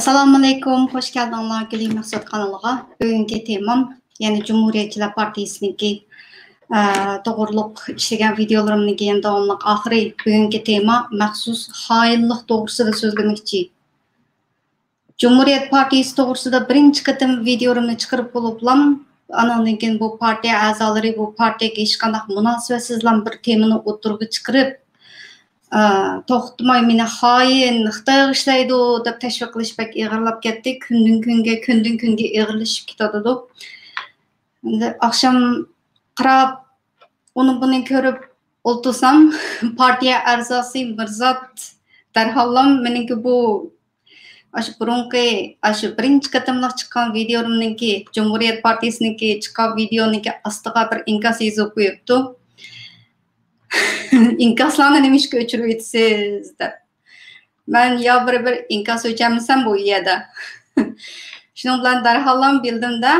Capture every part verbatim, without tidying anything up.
ئەسسالامۇئەلەيكۇم، خوش كەلدىڭلار گۈلى مەخسۇت قانىلىغا. بۈگۈنكى تېمام يەنە جۇمھۇرىيەتچىلەر پارتىيىسىنىڭكى، ئە، توغرۇلۇق ئىشلىگەن ۋىدېئولىرىمنىڭكى يەنە داۋاملىق ئاخىرى. بۈگۈنكى تېما مەخسۇس خائىنلىق توغرىسىدا سۆزلىمەكچى. جۇمھۇرىيەت پارتىيىسى توغرىسىدا بىرىنچى قېتىم ۋىدېئولىرىمنى چىقىرىپ بولۇپلام، ئانىڭدىن كېيىن بۇ پارتىيە ئەزالىرى بۇ پارتىيەگە ھېچقانداق مۇناسىۋەتسىزلام بىر تېمىنى ئوتتۇرىغا چىقىرىپ، ئە، توختىماي مېنى خائىن، خىتايغا ئىشلەيدۇ دەپ تەشۋىق قىلىش بەك ئېغىرلاپ كەتتى. كۈندىن كۈنگە، كۈندىن كۈنگە ئېغىرلىشىپ كېتىۋاتىدۇ. ئەمدى ئاخشام قاراپ، ئۇنى بۇنى كۆرۈپ ئولتۇرسام، پارتىيە ئەزاسى مىرزات دەرھاللام مېنىڭكى بۇ، ئاشۇ بۇرۇنقى، ئاشۇ بىرىنچى قېتىملىق چىققان ۋىدېئولىرىمنىڭكى، جۇمھۇرىيەت پارتىيىسىنىڭكى چىققان ۋىدېئونىڭكى ئاستىغا بىر ئىنكاس يېزىپ قويۇپتۇ. «ئىنكاسلارنى نېمىشقا ئۆچۈرۈۋېتىسىز؟» دەپ. مەن يا بىر، بىر ئىنكاس ئۆچەرمىسەم بۇ يەردە. شۇنىڭ بىلەن دەرھاللام بىلدىم-دە،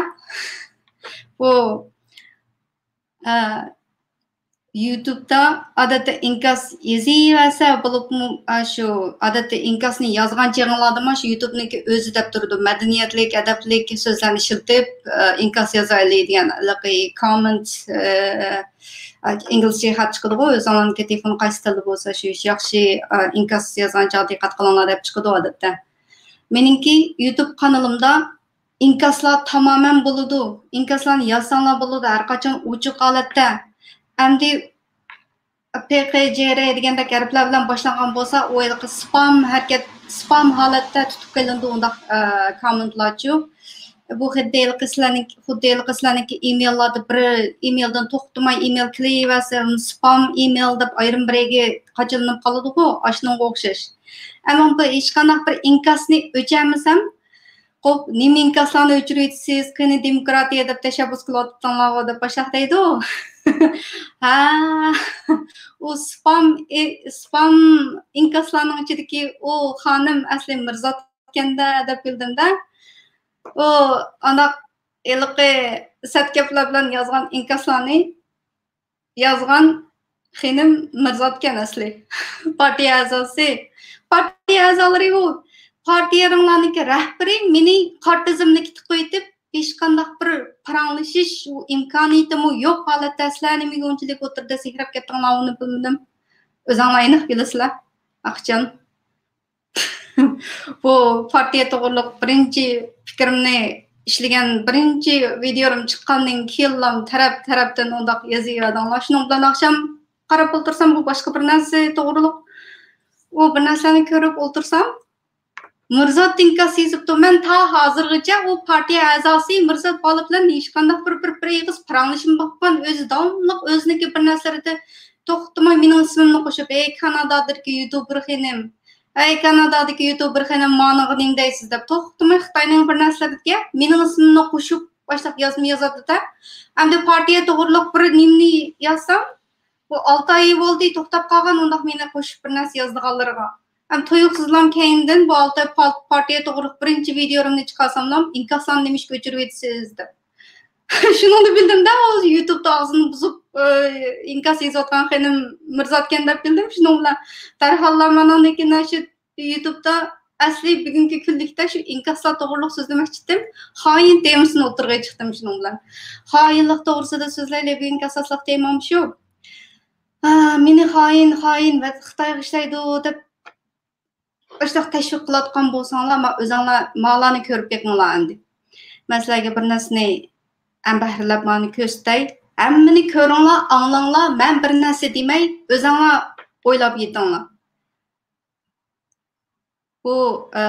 بۇ، ئە، يۇتۇبتا ئادەتتە ئىنكاس يېزىۋەرسە، بولۇپمۇ، ئە، شۇ ئادەتتە ئىنكاسنى يازغان چېغىڭلاردىمۇ شۇ يۇتۇبنىڭكى ئۆزى دەپ تۇرىدۇ. مەدەنىيەتلىك، ئەدەپلىك سۆزلەرنى ئىشلىتىپ، ئە، ئىنكاس يازايلى دېگەن ھېلىقى كوممېنت، ئە، ئىنگلىزچە خەت چىقىدىغۇ، ئۆزۈڭلارنىڭكى تېلېفون قايسى تىلدا بولسا، شۇ ياخشى، ئە، ئىنكاس يازغان چاغدا دىققەت قىلىڭلار دەپ چىقىدۇ ئادەتتە. مېنىڭكى يۇتۇب قانىلىمدا ئىنكاسلار تامامەن بولىدۇ. ئىنكاسلارنى يازساڭلار بولىدۇ، ھەر قاچان ئوچۇق ھالەتتە. ئەمدى پې قې جې رې دېگەندەك ھەرپلەر بىلەن باشلانغان بولسا، ئۇ ھېلىقى سپام ھەرىكەت، سپام ھالەتتە تۇتۇپ قېلىنىدۇ ئۇنداق، ئە، كوممېنتلارچۇ. بۇ خۇددى ھېلىقى سىلەرنىڭ، خۇددى ھېلىقى سىلەرنىڭكى ئىمېيللاردا بىر ئىمېيلدىن توختىماي ئىمېيل كېلىۋەرسە، سپام ئىمېيل دەپ ئايرىم بىرىگە قاچىلىنىپ قالىدىغۇ، ئاشۇنىڭغا ئوخشاش. ئەمما بۇ ھېچقانداق بىر ئىنكاسنى ئۆچەرمىسەم، «قوپ، نېمە ئىنكاسلارنى ئۆچۈرۈۋېتىسىز؟ قېنى دېموكراتىيە دەپ تەشەببۇس قىلىۋاتىدىڭلارغۇ؟» دەپ باشلاق دەيدۇ. ھە، ئۇ سپام، ئى، سپام ئىنكاسلارنىڭ ئىچىدىكى ئۇ خانىم ئەسلى مىرزاتكەندە دەپ بىلدىم-دە. ئۇ ئانداق ھېلىقى سەت گەپلەر بىلەن يازغان ئىنكاسلارنى يازغان خېنىم مىرزاتكەن ئەسلى. پارتىيە ئەزاسى. پارتىيە ئەزالىرى بۇ. پارتىيەلىرىڭلارنىڭكى رەھبىرى مېنى قارا تىزىملىككە تىقىۋېتىپ، ھېچقانداق بىر پاراڭلىشىش ئىمكانىيىتىمۇ يوق ھالەتتە سىلەر نېمىگە ئۇنچىلىك ئوتتۇرىدا سېھىرەپ كەتتىڭلار، ئۇنى بىلمىدىم. ئۆزۈڭلار ئېنىق بىلىسىلەر. ئاقچان. بۇ پارتىيە توغرۇلۇق بىرىنچى پىكرىمنى ئىشلىگەن، بىرىنچى ۋىدېئولىرىم چىققاندىن كېيىنلا تەرەپ، تەرەپتىن ئۇنداق يېزىۋەردىڭلار. شۇنىڭ بىلەن ئاخشام قاراپ ئولتۇرسام، بۇ باشقا بىر نەرسە توغرۇلۇق، ئۇ بىر نەرسىلەرنى كۆرۈپ ئولتۇرسام، مىرزات ئىنكاس يېزىپتۇ. مەن تا ھازىرغىچە ئۇ پارتىيە ئەزاسى مىرزات بالا بىلەن ھېچقانداق بىر، بىر، بىر ئېغىز پاراڭلىشىپ باقمىغان. ئۆزى داۋاملىق ئۆزىنىڭكى بىر نەرسىلىرىدە توختىماي مېنىڭ ئىسمىمنى قوشۇپ، «ئەي كانادادىكى يۇتۇبېر خېنىم، ئەي كانادادىكى يۇتۇبېر خېنىم، مانىڭغا نېمە دەيسىز؟» دەپ توختىماي خىتاينىڭ بىر نەرسىلىرىگە مېنىڭ ئىسمىمنى قوشۇپ باشلاپ يازما يازاتتى-دە. ئەمدى پارتىيە توغرۇلۇق بىر نېمىنى يازسام، بۇ ئالتە ئاي بولدى توختاپ قالغان ئۇنداق مېنى قوشۇپ بىر نەرسە يازىدىغانلىرىغا. ھەم تۇيۇقسىزلام كەينىدىن بۇ ئالتە ئاي پا-، پارتىيە توغرۇلۇق بىرىنچى ۋىدېئولىرىمنى چىقارساملا، ئىنكاسلارنى نېمىشقا ئۆچۈرۈۋېتىسىز دەپ. شۇنىڭدا بىلدىم-دە، ئۇ يۇتۇبتا ئاغزىنى بۇزۇپ، ئى، ئىنكاس يېزىۋاتقان خېنىم مىرزاتكەن دەپ بىلدىم. شۇنىڭ بىلەن دەرھاللا مانا ئاندىن كېيىن شۇ يۇتۇبتا ئەسلى بۈگۈنكى كۈنلۈكتە شۇ ئىنكاسلار توغرۇلۇق سۆزلىمەكچىدىم. خائىن تېمىسىنى ئوتتۇرىغا چىقتىم شۇنىڭ بىلەن. خائىنلىق توغرىسىدا سۆزلەيلى، بۈگۈنكى ئاساسلىق تېمام شۇ. ھا، مېنى خائىن، خائىن ۋە خىتايغا ئىشلەيدۇ دەپ ئاشۇنداق تەشۋىق قىلىۋاتقان بولساڭلار، ما ئۆزۈڭلار مالارنى كۆرۈپ بېقىڭلار ئەمدى. مەن سىلەرگە بىر نەرسىنى ئەم بەھرىلەپ مانى كۆرسىتەي. ھەممىنى كۆرۈڭلار، ئاڭلاڭلار، مەن بىر نەرسە دېمەي، ئۆزۈڭلار ئويلاپ يېتىڭلار. بۇ، ئە،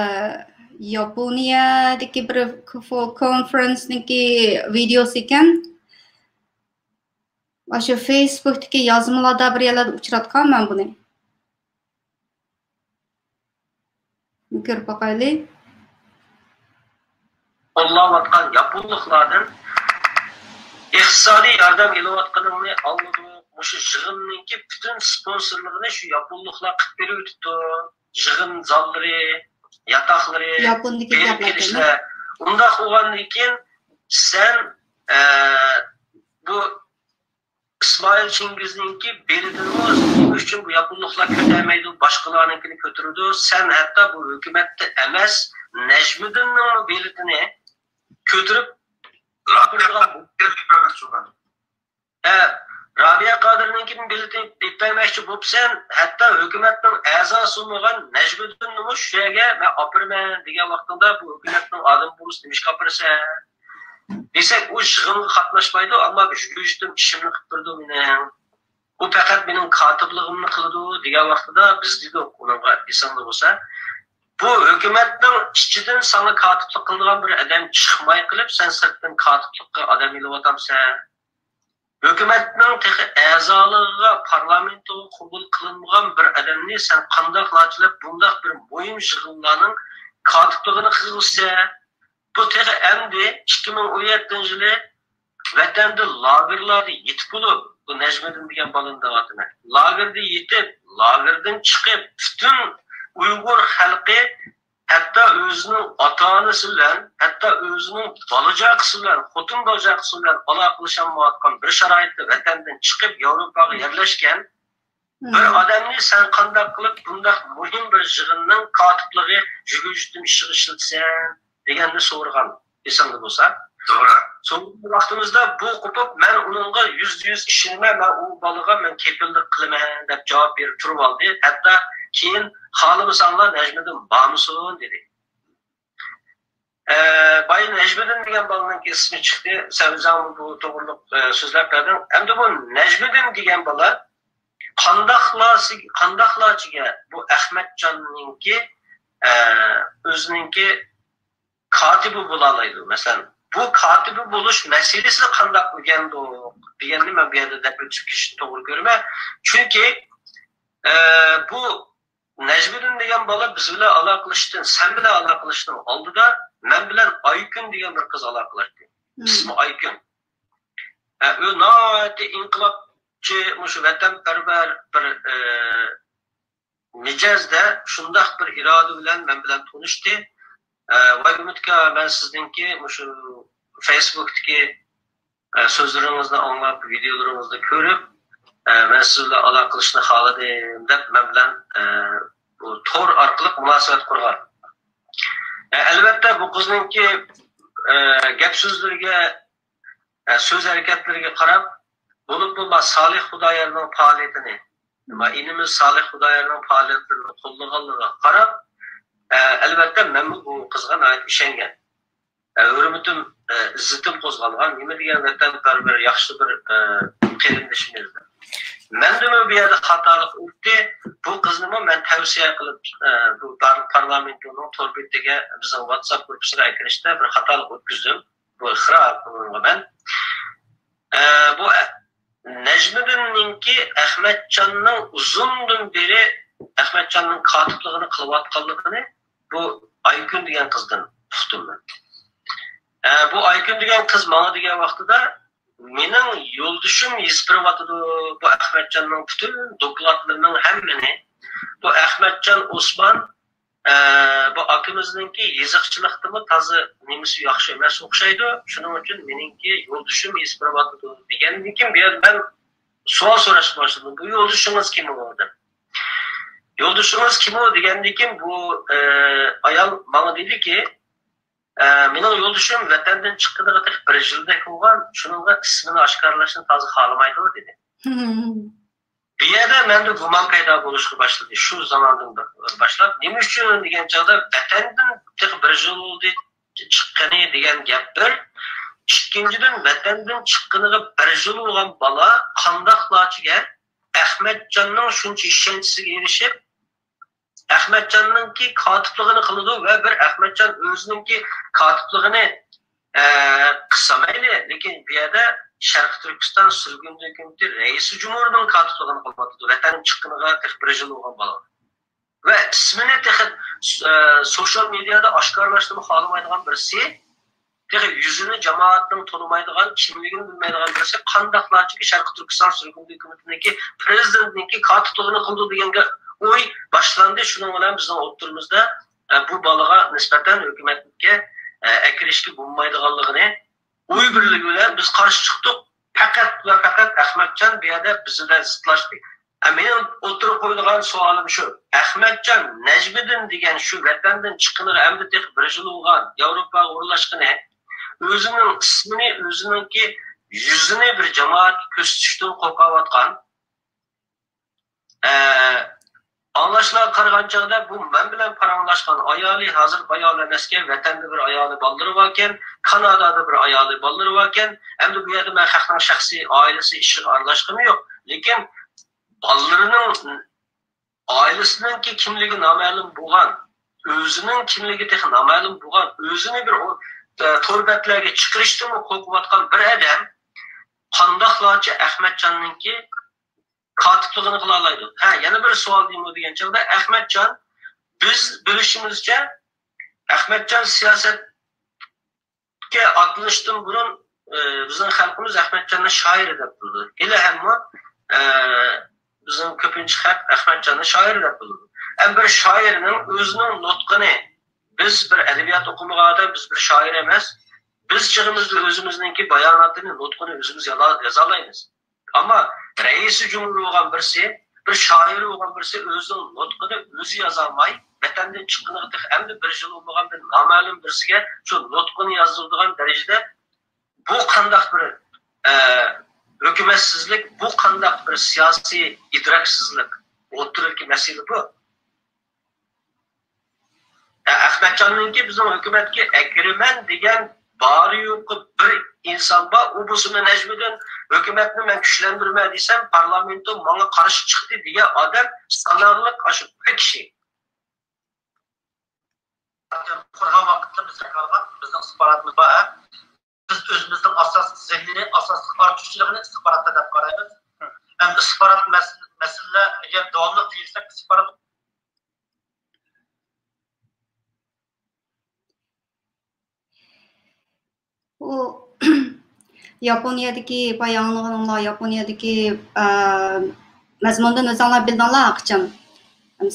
ياپونىيەدىكى بىر كونفرانسنىڭكى ۋىدېئوسى ئىكەن. ئاشۇ فېيسبۇكتىكى يازمىلاردا بىر يەرلەردە ئۇچراتقان مەن بۇنى. كۆرۈپ باقايلى. قوللاۋاتقان ياپونلۇقلاردىن ئىقتىسادىي ياردەم ئېلىۋاتقىنىڭنى ئاڭلىدۇق. مۇشۇ يىغىننىڭكى پۈتۈن سپونسورلۇقىنى شۇ ياپونلۇقلار قىلىپ بېرىۋېتىپتۇ. يىغىن زاللىرى، ياتاقلىرى، ياپوندىكى بېرىپ كېلىشلەر. ئۇنداق بولغاندىن كېيىن سەن، ئە، بۇ ئىسمائىل چىڭگىزنىڭكى بېلىدىنمۇ نېمە ئۈچۈن بۇ ياپونلۇقلار كۆتەرمەيدۇ، باشقىلارنىڭكىنى كۆتۈرىدۇ؟ سەن ھەتتا بۇ ھۆكۈمەتتە ئەمەس، نەجمىدىننىڭ بېلىتىنى كۆتۈرۈپ ئاپىرىدىغان. ھە، رابىيە قادىرنىڭكىدىن بېلىتىنى ئېلىپ بەرمەكچى بوپسەن، ھەتتا ھۆكۈمەتنىڭ ئەزاسى بولمىغان نەجمىدىننىمۇ شۇ يەرگە مەن ئاپىرىمەن دېگەن ۋاقتىڭدا، بۇ ھۆكۈمەتنىڭ ئادىمى بولسا نېمىشقا ئاپىرىسەن دېسەك، ئۇ يىغىنغا قاتناشمايدۇ، ئەمما شۇ يۈزدىن ئىشىمنى قىلىپ بېرىدۇ مېنىڭ. ئۇ پەقەت مېنىڭ كاتىپلىقىمنى قىلىدۇ دېگەن ۋاقتىدا بىز دېدۇق ئۇنىڭغا، ئېسىڭدە بولسا، بۇ ھۆكۈمەتنىڭ ئىچىدىن ساڭا كاتىپلىق قىلىدىغان بىر ئادەم چىقماي قېلىپ، سەن سىرتتىن كاتىپلىققا ئادەم ئېلىۋاتامسەن؟ ھۆكۈمەتنىڭ تېخى ئەزالىقىغا، پارلامېنتىغا قوبۇل قىلىنمىغان بىر ئادەمنى سەن قانداقلارچىلىپ بۇنداق بىر مۇھىم يىغىنلارنىڭ كاتىپلىقىنى قىلغۇسى؟ بۇ تېخى ئەمدى ئىككى مىڭ ئون يەتتىنچى يىلى ۋەتەندە لاگېرلاردا يېتىپ بولۇپ، بۇ نەجمىدىن دېگەن بالىنى دەۋاتىمەن. لاگېردا يېتىپ، لاگېردىن چىقىپ، پۈتۈن ئۇيغۇر خەلقى، ھەتتا ئۆزىنىڭ ئاتا-ئانىسى بىلەن، ھەتتا ئۆزىنىڭ بالا-چاقىسى بىلەن، خوتۇن بالا-چاقىسى بىلەن ئالاقىلىشالمايۋاتقان بىر شارائىتتا ۋەتەندىن چىقىپ، ياۋروپاغا يەرلەشكەن بىر ئادەمنى سەن قانداق قىلىپ بۇنداق مۇھىم بىر يىغىننىڭ كاتىپلىقى، يۈرگۈزۈشتىن ئىشىغا ئىشلىتىسەن دېگەننى سورىغان، ئېسىڭدە بولسا. توغرا. سورىغان ۋاقتىمىزدا بۇ قوپۇپ، مەن ئۇنىڭغا يۈزدە يۈز ئىشىنىمەن، مەن ئۇ بالىغا مەن كېپىللىك قىلىمەن دەپ جاۋاب بېرىپ تۇرۇۋالدى. ھەتتا كېيىن خالىمىساڭلار نەجمىدىن بارمىسۇن دېدى. ئە، بايا نەجمىدىن دېگەن بالىنىڭ ئىسمى چىقتى. سەن ئۆزۈڭ بۇ توغرىلىق، ئە، سۆزلەپ بەردىڭ. ئەمدى بۇ نەجمىدىن دېگەن بالا قانداقلارسى-، قانداقلارچىگە بۇ ئەخمەتجاننىڭكى، ئە، ئۆزىنىڭكى كاتىپى بولالايدۇ؟ مەسىلەن، بۇ كاتىپى بولۇش مەسىلىسىنى قانداق ئۆگەندۇق دېگەننى مەن بۇ يەردە دەپ ئۆتۈپ كېتىشنى توغرا كۆرىمەن. چۈنكى، ئە، بۇ نەجمىدىن دېگەن بالا بىز بىلەن ئالاقىلىشىشتىن، سەن بىلەن ئالاقىلىشىشنىڭ ئالدىدا مەن بىلەن ئايكۈن دېگەن بىر قىز ئالاقىلاشتى. مم. ئىسمى ئايكۈن. ھە، ئۇ ناھايىتى ئىنقىلابچى، مۇشۇ ۋەتەنپەرۋەر بىر، ئە، مىجەزدە، شۇنداق بىر ئىرادە بىلەن مەن بىلەن تونۇشتى. ئە، ۋاي ئۈمىدكا، مەن سىزنىڭكى مۇشۇ فېيسبۇكتىكى ئە، سۆزلىرىڭىزنى ئاڭلاپ، ۋىدىيولىرىڭىزنى كۆرۈپ، ئە، مەن سىز بىلەن ئالاقىلىشىشنى خالىدىم دەپ، مەن بىلەن، ئە، بۇ تور ئارقىلىق مۇناسىۋەت قۇرغان. ئە، ئەلۋەتتە، بۇ قىزنىڭكى، ئە، گەپ سۆزلىرىگە، ئە، سۆز ھەرىكەتلىرىگە قاراپ، بولۇپمۇ ما سالىھ خۇدايارنىڭ پائالىيىتىنى، ما ئىنىمىز سالىھ خۇدايارنىڭ پائالىيەتلىرىنى قوللىغانلىقىغا قاراپ، ئە، ئەلۋەتتە، مەنمۇ بۇ قىزغا ناھايىتى ئىشەنگەن. ئە، ھۆرمىتىم، ئە، ئىززىتىم قوزغالغان، نېمە دېگەن ۋەتەنپەرۋەر، ياخشى بىر، ئە، قېرىندىشىمىز. مەندىمۇ بۇ يەردە خاتالىق ئۆتتى. بۇ قىزنىمۇ مەن تەۋسىيە قىلىپ، ئە، بۇ پار-، پارلامېنتنىڭ تور بېتىگە، بىزنىڭ ۋاتساپ گۇرۇپپىسىغا ئەكىرىشتە بىر خاتالىق ئۆتكۈزدۈم. بۇ ئىقرار قىلغىنىمغا مەن. ئە، بۇ ئە-، نەجمىدىننىڭكى ئەخمەتجاننىڭ ئۇزۇندىن بېرى ئەخمەتجاننىڭ كاتىپلىقىنى قىلىۋاتقانلىقىنى بۇ ئايكۈن دېگەن قىزدىن ئۇقتۇم مەن. ئە، بۇ ئايكۈن دېگەن قىز ماڭا دېگەن ۋاقتىدا، مېنىڭ يولدىشىم يېزىپ بېرىۋاتىدۇ، بۇ ئەخمەتجاننىڭ پۈتۈن دوكلاتلىرىنىڭ ھەممىنى. بۇ ئەخمەتجان ئوسمان، ئە، بۇ ئاكىمىزنىڭكى يېزىقچىلىقتىمۇ تازا نېمىسى ياخشى ئەمەس ئوخشايدۇ. شۇنىڭ ئۈچۈن مېنىڭكى يولدىشىم يېزىپ بېرىۋاتىدۇ دېگەندىن كېيىن، بۇ يەردە مەن سوئال سوراشقا باشلىدىم. بۇ يولدىشىڭىز كىم ئۇ دەپ. يولدىشىڭىز كىم ئۇ دېگەندىن كېيىن بۇ، ئە، ئايال ماڭا دېدىكى، ئە، مېنىڭ يولدىشىم ۋەتەندىن چىققىنىغا تېخى بىر يىلدەك بولغان، شۇنىڭغا ئىسمىنى ئاشكارىلاشنى تازا خالىمايدۇ دېدى. بۇ يەردە مەندە گۇمان پەيدا بولۇشقا باشلىدى. شۇ زاماندىن باشلاپ، نېمە ئۈچۈن دېگەن چاغدا ۋەتەندىن تېخى بىر يىل بولدى چىققىنى دېگەن گەپ بىر. ئىككىنچىدىن، ۋەتەندىن چىققىنىغا بىر يىل بولغان بالا قانداقلارچىگە ئەخمەتجاننىڭ شۇنچە ئىشەنچىسىگە ئېرىشىپ، ئەخمەتجاننىڭكى كاتىپلىقىنى قىلىدۇ ۋە بىر ئەخمەتجان ئۆزىنىڭكى كاتىپلىقىنى، ئە، قىلسا مەيلى، لېكىن بۇ يەردە شەرقىي تۈركىستان سۈرگۈندە ھۆكۈمىتى رەئىسى جۇمھۇرىنىڭ كاتىپلىقىنى قىلىۋاتىدۇ، ۋەتەندىن چىققىنىغا تېخى بىر يىل بولغان بالا. ۋە ئىسمىنى تېخى، ئە، سوشال مېدىيادا ئاشكارىلاشنىمۇ خالىمايدىغان بىرسى، تېخى يۈزىنى جامائەتنىڭ تونۇمايدىغان، كىملىكىنى بىلمەيدىغان بىرسى قانداقلارچىكى شەرقىي تۈركىستان سۈرگۈندە ھۆكۈمىتىنىڭكى، پىرېزىدېنتنىڭكى كاتىپلىقىنى قىلىدۇ دېگەنگە ئوي باشلاندى. شۇنىڭ بىلەن بىزنىڭ ئوتتۇرىمىزدا، ئە، بۇ بالىغا نىسبەتەن ھۆكۈمەتكە، ئە، ئەكىرىشكە بولمايدىغانلىقىنى ئوي بىرلىكى بىلەن بىز قارشى چىقتۇق. پەقەت ۋە پەقەت ئەخمەتجان بۇ يەردە بىز بىلەن زىتلاشتى. مېنىڭ ئوتتۇرىغا قويىدىغان سوئالىم شۇ، ئەخمەتجان نەجمىدىن دېگەن شۇ ۋەتەندىن چىققىنىغا ئەمدى تېخى بىر يىل بولغان، ياۋروپاغا ئورۇنلاشقىنى، ئۆزىنىڭ ئىسمىنى، ئۆزىنىڭكى يۈزىنى بىر جامائەتكە كۆرسىتىشتىن قورقۇۋاتقان، ئە، ئاڭلاشلارغا قارىغان چاغدا بۇ مەن بىلەن پاراڭلاشقان ئايالى ھازىر باياۋۇل ئەمەسكەن، ۋەتەندە بىر ئايالى بالىلىرى باركەن، كانادادا بىر ئايالى بالىلىرى باركەن. ئەمدى بۇ يەردە مەن خەقنىڭ شەخسىي ئائىلىسى ئىشىغا ئارىلاشقىنىم يوق. لېكىن بالىلىرىنىڭ، ئائىلىسىنىڭكى كىملىكى نامەلۇم بولغان، ئۆزىنىڭ كىملىكى تېخى نامەلۇم بولغان، ئۆزىنى بىر ئو-، تور بەتلەرگە چىقىرىشتىنمۇ قورقۇۋاتقان بىر ئادەم قانداقلارچە ئەخمەتجاننىڭكى كاتىپلىقىنى قىلالايدۇ؟ ھە، يەنە بىر سوئال دېمۇ دېگەن چاغدا، ئەخمەتجان، بىز بىلىشىمىزچە، ئەخمەتجان سىياسەتكە ئاتلىنىشتىن بۇرۇن، ئى، بىزنىڭ خەلقىمىز ئەخمەتجاننى شائىر دەپ بىلىدۇ. ھېلى ھەممۇ، ئى، بىزنىڭ كۆپىنچە خەق ئەخمەتجاننى شائىر دەپ بىلىدۇ. ئەمما بىر شائىرنىڭ ئۆزىنىڭ نۇتقىنى، بىز بىر ئەدەبىيات ئوقۇمىغان ئادەم، بىز بىر شائىر ئەمەس. بىز چېغىمىزدا ئۆزىمىزنىڭكى باياناتىنى، نۇتقىنى ئۆزىمىز يالا-، يازالايمىز. ئەمما رەئىسى جۇمھۇر بولغان بىرسى، بىر شائىر بولغان بىرسى ئۆزىنىڭ نۇتقىنى ئۆزى يازالماي، ۋەتەندىن چىققىنىغا تېخى ئەمدى بىر يىل بولمىغان بىر نامەلۇم بىرسىگە شۇ نۇتقىنى يازدۇرىدىغان دەرىجىدە، بۇ قانداق بىر، ئە، ھۆكۈمەتسىزلىك، بۇ قانداق بىر سىياسىي ئىدراكسىزلىك؟ ئوتتۇرىدىكى مەسىلە بۇ. ئەخمەتجاننىڭكى بىزنىڭ ھۆكۈمەتكە ئەكىرىمەن دېگەن بارى يوقى بىر ئىنسان بار، ئۇ بولسىمۇ نەجمىدىن، ھۆكۈمەتنى مەن كۈچلەندۈرىمەن دېسەم، پارلامېنتو ماڭا قارشى چىقتى دېگەن ئادەم ساناقلىق ئاشۇ بىر كىشى. قۇرغان ۋاقىتتا بىز قارىغان بىزنىڭ ئىستىخباراتىمىز بار، ھە؟ بىز ئۆزىمىزنىڭ ئاساسلىق زېھنىنى، ئاساسلىق ئارتۇقچىلىقىنى ئىستىخباراتتا دەپ قارايمىز. ھەم ئىستىخبارات مەس-، مەسىلىلەر ئەگەر داۋاملىق دېيىلسەك، ئىستىخبارات ئۇ ياپونىيەدىكى، بايا ئاڭلىغىنىڭلار، ياپونىيەدىكى، ئە، مەزمۇندىن ئۆزۈڭلار بىلدىڭلار ئاخچام.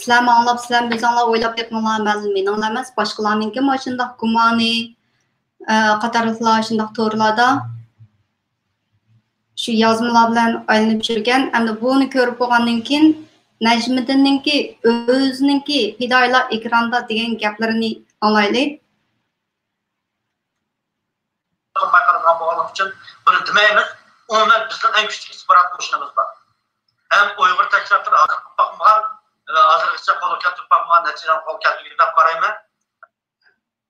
سىلەرمۇ ئاڭلاپ، سىلەرمۇ ئۆزۈڭلار ئويلاپ بېقىڭلار، مەن، مېنىڭلا ئەمەس، باشقىلارنىڭكىمۇ ئاشۇنداق گۇمانى، ئە، قاتارلىقلار شۇنداق تورلاردا شۇ يازمىلار بىلەن ئايلىنىپ يۈرگەن. ئەمدى بۇنى كۆرۈپ بولغاندىن كېيىن، نەجمىدىننىڭكى ئۆزىنىڭكى پىدائىيلار ئېكراندا دېگەن گەپلىرىنى ئاڭلايلى. قىلماي قالىدىغان بولغانلىقى ئۈچۈن بۇنى دېمەيمىز. ئومۇمەن بىزنىڭ ئەڭ كۈچلۈك ئىستىخبارات قوشۇنىمىز بار. ھەم ئۇيغۇر تەشكىلاتلىرى ھازىر قىلىپ باقمىغان، ھازىرغىچە قولغا كەلتۈرۈپ باقمىغان نەتىجىلەرنى قولغا كەلتۈرگەن دەپ قارايمەن.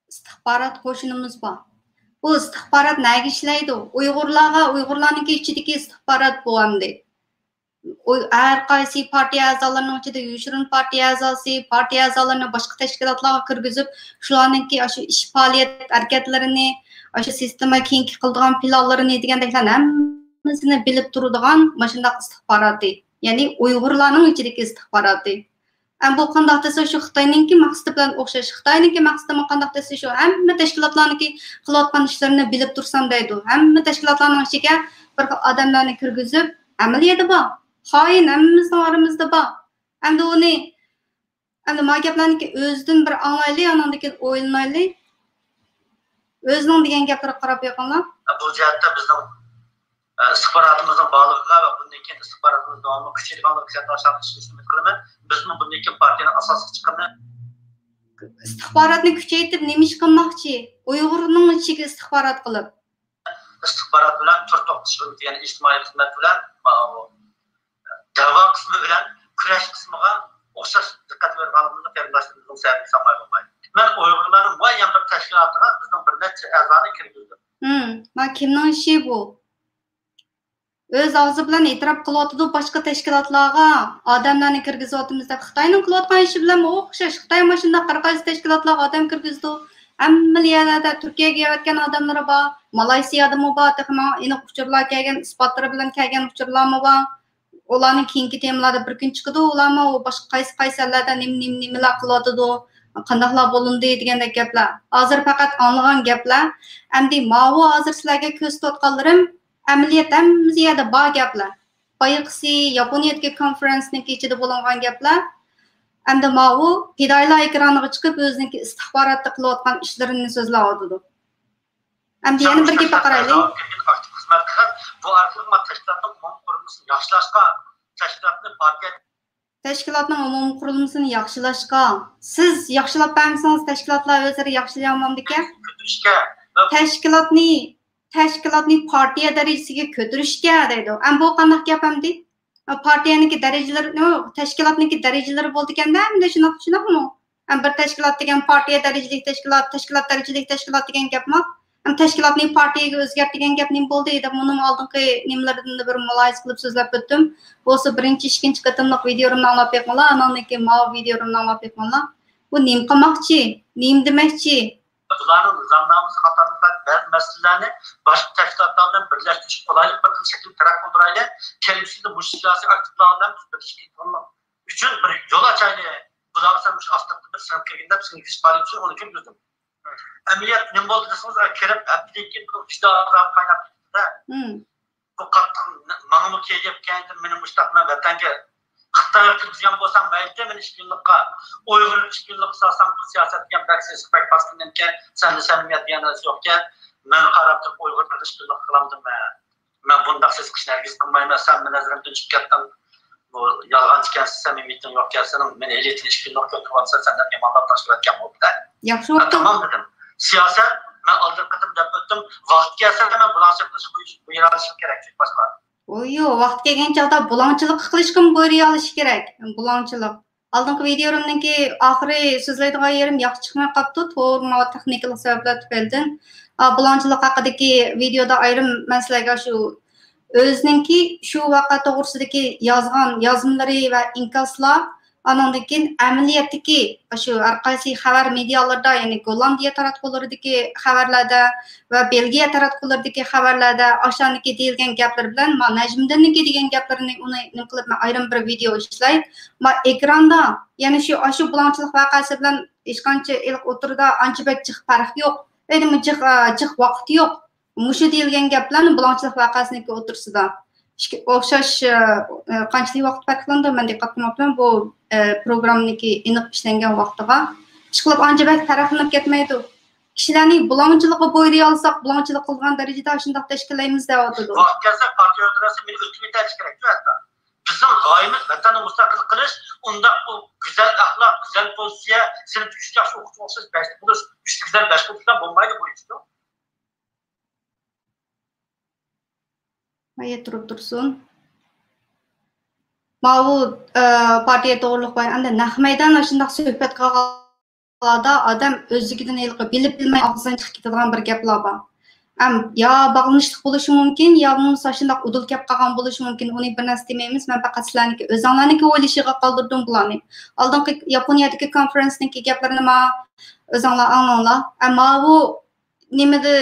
ئىستىخبارات قوشۇنىمىز بار. بۇ ئىستىخبارات نەگە ئىشلەيدۇ؟ ئۇيغۇرلارغا، ئۇيغۇرلارنىڭكى ئىچىدىكى ئىستىخبارات بۇ ئەمدى. ئۇي-، ھەر قايسى پارتىيە ئەزالىرىنىڭ ئىچىدە يوشۇرۇن پارتىيە ئەزاسى، پارتىيە ئەزالىرىنى باشقا تەشكىلاتلارغا كىرگۈزۈپ، شۇلارنىڭكى ئاشۇ ئىش پائالىيەت ھەرىكەتلىرىنى، ئاشۇ سىستېما كېيىنكى قىلىدىغان پىلانلىرىنى دېگەندەكلەرنى ھەممىسىنى بىلىپ تۇرىدىغان مۇشۇنداق ئىستىخباراتى. يەنى ئۇيغۇرلارنىڭ ئىچىدىكى ئىستىخباراتى. ئەمما بۇ قانداق دېسە، شۇ خىتاينىڭكى مەقسىتى بىلەن ئوخشاش. خىتاينىڭكى مەقسىتىمۇ قانداق دېسە، شۇ ھەممە تەشكىلاتلارنىڭكى قىلىۋاتقان ئىشلىرىنى بىلىپ تۇرسام دەيدۇ. ھەممە تەشكىلاتلارنىڭ ئىچىگە بىر خىل ئادەملەرنى كىرگۈزۈپ، ئەمەلىيەتتە بار. خائىن، ھەممىمىزنىڭ ئارىمىزدا بار. ئەمدى ئۇنى، ئەمدى ما گەپلەرنىكى ئۆزىدىن بىر ئاڭلايلى، ئاناندىن كېيىن ئويلىنايلى. ئۆزىنىڭ دېگەن گەپلىرىگە قاراپ بېقىڭلار. بۇ جەھەتتە بىزنىڭ ئىستىخباراتىمىزنىڭ بارلىقىغا ۋە بۇندىن كېيىن ئىستىخباراتىمىز داۋاملىق كۈچىيىدىغانلىقىغا ئىشەنچ ئۈمىد قىلىمەن. بىزمۇ بۇندىن كېيىن پارتىيەنىڭ ئاساسلىق چىقىمى. ئىستىخباراتنى كۈچەيتىپ نېمە ئىش قىلماقچى؟ ئۇيغۇرنىڭ ئىچىگە ئىستىخبارات قىلىپ. ئىستىخبارات بىلەن تۈر توختىتىش خىزمىتى، يەنى ئىجتىمائىي خىزمەت بىلەن، ماۋۇ، دەۋا قىسمى بىلەن كۈرەش قىسمىغا ئوخشاش دىققەت بېرىدىغانلىقىمىزنى قېرىنداشلىرىمىزنىڭ سەۋەبىنى سانمايدۇ. مەن ئۇيغۇرلارنىڭ ۋە يەنە بىر تەشكىلاتىغا بىزنىڭ بىر نەچچە ئەزانى كىرگۈزدۈم. ھىم، ما كىمنىڭ ئىشى بۇ؟ ئۆز ئاغزى بىلەن ئېتىراپ قىلىۋاتىدۇ، باشقا تەشكىلاتلارغا ئادەملەرنى كىرگۈزۈۋاتىمىز دەپ. خىتاينىڭ قىلىۋاتقان ئىشى بىلەنمۇ ئوخشاش. خىتاي مۇشۇنداق ھەر قايسى تەشكىلاتلارغا ئادەم كىرگۈزىدۇ. ھەممىلا يەرلەردە تۈركىيەگە كېلىۋەتكەن ئادەملىرى بار. مالايسىيادىمۇ بار. تېخى ماڭا ئېنىق ئۇچۇرلار كەلگەن، ئىسپاتلىرى بىلەن كەلگەن ئۇچۇرلارمۇ بار. ئۇلارنى كېيىنكى تېمىلاردا بىر كۈن چىقىدۇ. ئۇلارمۇ باشقا قايسى، قايسى ئەللەردە نېمە، نېمە، نېمىلەر قىلىۋاتىدۇ، قانداقلار بولۇندى دېگەندەك گەپلەر. ھازىر پەقەت ئاڭلىغان گەپلەر. ئەمدى ماۋۇ ھازىر سىلەرگە كۆرسىتىۋاتقانلىرىم ئەمەلىيەتتە ھەممە يەردە بار گەپلەر. بايىقىسى ياپونىيەدىكى كونفېرېنسنىڭكى ئىچىدە بولۇنغان گەپلەر. ئەمدى ماۋۇ پىدائىيلار ئېكرانىغا چىقىپ ئۆزىنىڭكى ئىستىخباراتتا قىلىۋاتقان ئىشلىرىنى سۆزلەۋاتىدۇ. ئەمدى يەنە بىر گەپكە قارايلى. ئاكتىپ خىزمەت قىلغان، بۇ ئارقىلىق ما تەشكىلاتنىڭ ئومۇمىي قۇرۇلمىسىنى ياخشىلاشقا، تەشكىلاتنى، پارتىيە تەشكىلاتنىڭ ئومۇمىي قۇرۇلمىسىنى ياخشىلاشقا، سىز ياخشىلاپ بەرمىسىڭىز، تەشكىلاتلار ئۆزئارا ياخشىلىيالمامدىكەن؟ كۆتۈرۈشكە ۋە تەشكىلاتنى، تەشكىلاتنى پارتىيە دەرىجىسىگە كۆتۈرۈشكە دەيدۇ. ئەمما بۇ قانداق گەپ ئەمدى؟ پارتىيەنىڭكى دەرىجىلىرى، نو، تەشكىلاتنىڭكى دەرىجىلىرى بولىدىكەندە، ئەمدى شۇنداق، شۇنداقمۇ؟ ئەمما بىر تەشكىلات دېگەن پارتىيە دەرىجىلىك تەشكىلات، تەشكىلات دەرىجىلىك تەشكىلات دېگەن گەپمۇ؟ ئەمما تەشكىلاتنى پارتىيەگە ئۆزگەرت دېگەن گەپ نېمە بولدى دەپ، مۇنىمۇ ئالدىنقى نېمىلەردىن بىر مۇلاھىزە قىلىپ سۆزلەپ ئۆتتۈم. بولسا بىرىنچى، ئىككىنچى قېتىملىق ۋىدىيولىرىمنى ئاڭلاپ بېقىڭلار، ئاناندىن كېيىن ماۋۇ ۋىدىيولىرىمنى ئاڭلاپ بېقىڭلار. بۇ نېمە قىلماقچى؟ نېمە دېمەكچى؟ بۇلارنىڭ نىزامنامىسى قاتارلىق بەزى مەسىلىلەرنى باشقا تەشكىلاتلار بىلەن بىرلەشتۈرۈش، قولايلىق بىر خىل شەكىلدە تەرەققىي قىلدۇرايلى. كېلىشىدە مۇشۇ سىياسىي ئاكتىپلار بىلەن بىز بىرلىشىپ كېتىدىغانلىق ئۈچۈن بىر يول ئاچايلى. بۇلارغا سەن مۇشۇ ئاستىرتىن بىر سىڭىپ كىرگىن دەپ سىڭگۈزۈپ بارىمىز، ئۇنى كىرگۈزدۈم. ئەمەلىيەت نېمە بولدى دېسىڭىز، كىرىپ ھەپتىدىن كېيىن بۇنىڭ ئىچىدە ئازاب قايناپ كېتىپتۇ-دە. بۇ قاتتىق ماڭىمۇ كەيپىيات كەلدى، مېنى مۇشتاق مەن ۋەتەنگە خىتايغا كىرگۈزگەن بولساڭ مەيلى، مېنى ئىككى يىللىققا، ئۇيغۇر ئىككى يىللىق سالساڭ، بۇ سىياسەت دېگەن بەك سېسىق، بەك پاسكىنا ئىكەن، سەندە سەمىمىيەت دېگەن نەرسە يوقكەن، ماڭا قاراپ تۇرۇپ ئۇيغۇرلارنى ئىككى يىللىق قىلامدىمەن؟ مەن بۇنداق سېسىق ئىشنى ھەرگىز قىلمايمەن، سەن مېنى نەزىرىمدىن چۈشۈپ كەتتىڭ. بۇ يالغانچى ئىكەنسەن، سەمىمىيىتىڭ يوق ئىكەن سېنىڭ. مېنى ھېلى ئىككى يىللىق كۆتۈرۈۋاتىسەن، سەندەك يامانلاپ تاشلىۋەتكەن بولۇپتۇ. ياخشى بوپتۇ. تامام دېدىم. سىياسەت، مەن ئالدىنقى قېتىم دەپ ئۆتتۈم، ۋاقىت كەلسە مەن بۇلاڭچىلىق قىلىشقا بۇيرۇۋېلىشىم كېرەك، چۈنكى باشقا. ئويۇ، ۋاقىت كەلگەن چاغدا بۇلاڭچىلىق قىلىشقىمۇ بۇيرۇۋېلىشى كېرەك، بۇلاڭچىلىق. ئالدىنقى ۋىدىيولىرىمنىڭكى ئاخىرى سۆزلەيدىغان يېرىم ياخشى چىقماي قاپتۇ، تور ماۋۇ تېخنىكىلىق سەۋەبلەر تۈپەيلىدىن. ئا، بۇلاڭچىلىق ھەققىدىكى ۋىدىيودا ئايرىم مەن سىلەرگە شۇ ئۆزىنىڭكى شۇ ۋەقە توغرىسىدىكى يازغان يازمىلىرى ۋە ئىنكاسلار، ئانىڭدىن كېيىن ئەمەلىيەتتىكى شۇ ھەر قايسى خەۋەر مېدىيالىرىدا، يەنى گوللاندىيە تاراتقۇلىرىدىكى خەۋەرلەردە ۋە بېلگىيە تاراتقۇلىرىدىكى خەۋەرلەردە ئاشۇنىڭكى دېيىلگەن گەپلىرى بىلەن ما نەجمىدىننىڭكى دېگەن گەپلىرىنى ئۇنى نېمە قىلىپ مەن ئايرىم بىر ۋىدىيو ئىشلەي. ما ئېكراندا يەنە شۇ، ئاشۇ بۇلاڭچىلىق ۋەقەسى بىلەن ھېچقانچە ئېلىق ئوتتۇرىدا ئانچە بەك جىق پەرق يوق. ئەيدىمۇ جىق، جىق ۋاقىت يوق. مۇشۇ دېيىلگەن گەپلەرنى بۇلاڭچىلىق ۋەقەسىنىڭكى ئوتتۇرىسىدا ئىككى ئوخشاش، ئە، ئە، قانچىلىك ۋاقىت پەرقلىنىدۇ؟ مەن دىققەت قىلماپتىمەن. بۇ، ئە، پروگراممىنىڭكى ئېنىق ئىشلەنگەن ۋاقتىغا. ئىشقىلىپ ئانچە بەك پەرقلىنىپ كەتمەيدۇ. كىشىلەرنى بۇلاڭچىلىققا بويلىيالىساق، بۇلاڭچىلىق قىلىدىغان دەرىجىدە ئاشۇنداق تەشكىللەيمىز دەۋاتىدۇ. ۋاقىت كەلسە پارتىيە ئۆلتۈرەسى مېنى ئۆلتۈرۈۋېتەرلىكى كېرەكتۇ ھەتتا. بىزنىڭ غايىمىز ۋەتەننى مۇستەقىل قىلىش، ئۇنداق بۇ گۈزەل ئەخلاق، گۈزەل پوزىتسىيە، سىنىپتىكى ئۇششاق شۇ ئوقۇتقۇچى ئوخشاش بەشتە بولۇش، ئۈچتە گۈزەل بەشتە بولۇش بىلەن بولمايدۇ بۇ ئىش. مايا تۇرۇپ تۇرسۇن. ماۋۇ، ئە، پارتىيە توغرۇلۇق بايان، ئەمدى نەق مەيدان ئاشۇنداق سۆھبەت قىلغانلاردا ئادەم ئۆزلۈكىدىن ھېلىقى بىلىپ بىلمەي ئاغزىدىن چىقىپ كېتىدىغان بىر گەپلەر بار. ئەم، يا باغلىنىشلىق بولۇشى مۇمكىن، يا بولمىسا ئاشۇنداق ئۇدۇل كەپ قالغان بولۇشى مۇمكىن. ئۇنى بىر نەرسە دېمەيمىز. مەن پەقەت سىلەرنىڭكى ئۆزۈڭلارنىڭكى ئويلىشىغا قالدۇردۇم بۇلارنى. ئالدىنقى ياپونىيەدىكى كونفېرېنسنىڭكى گەپلىرىنى ما ئۆزۈڭلار ئاڭلاڭلار. ئەمما بۇ نېمىدە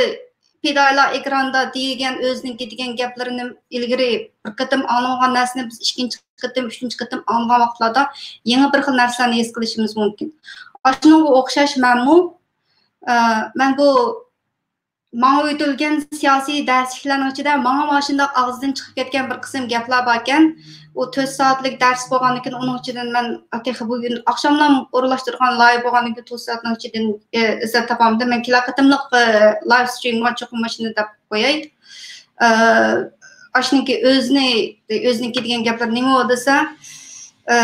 پىدائىيلار ئېكراندا دېگەن ئۆزىنىڭكى دېگەن گەپلىرىنى ئىلگىرى بىر قېتىم ئاڭلىمىغان نەرسىنى بىز ئىككىنچى قېتىم، ئۈچىنچى قېتىم ئاڭلىغان ۋاقىتلاردا يېڭى بىر خىل نەرسىلەرنى ھېس قىلىشىمىز مۇمكىن. ئاشۇنىڭغا ئوخشاش مەنمۇ، ئە، مەن بۇ ماڭا ئۆتۈلگەن سىياسىي دەرسلىكلەرنىڭ ئىچىدە ماڭا مانا شۇنداق ئاغزىدىن چىقىپ كەتكەن بىر قىسىم گەپلەر باركەن. ئۇ تۆت سائەتلىك دەرس بولغاندىكىن، ئۇنىڭ ئىچىدىن مەن تېخى بۈگۈن ئاخشاملا ئورۇنلاشتۇرغان لايىپ بولغاندىكىن، تۆت سائەتنىڭ ئىچىدىن، ئە، ئىزدەپ تاپالمىدىم. مەن كېلەر قېتىملىق، ئە، لايف سترىمغا چوقۇم ماشىنا دەپ قوياي. ئە، ئاشۇنىڭكى ئۆزىنى، ئۆزىنىڭكى دېگەن گەپلىرى نېمە دېسە، ئە،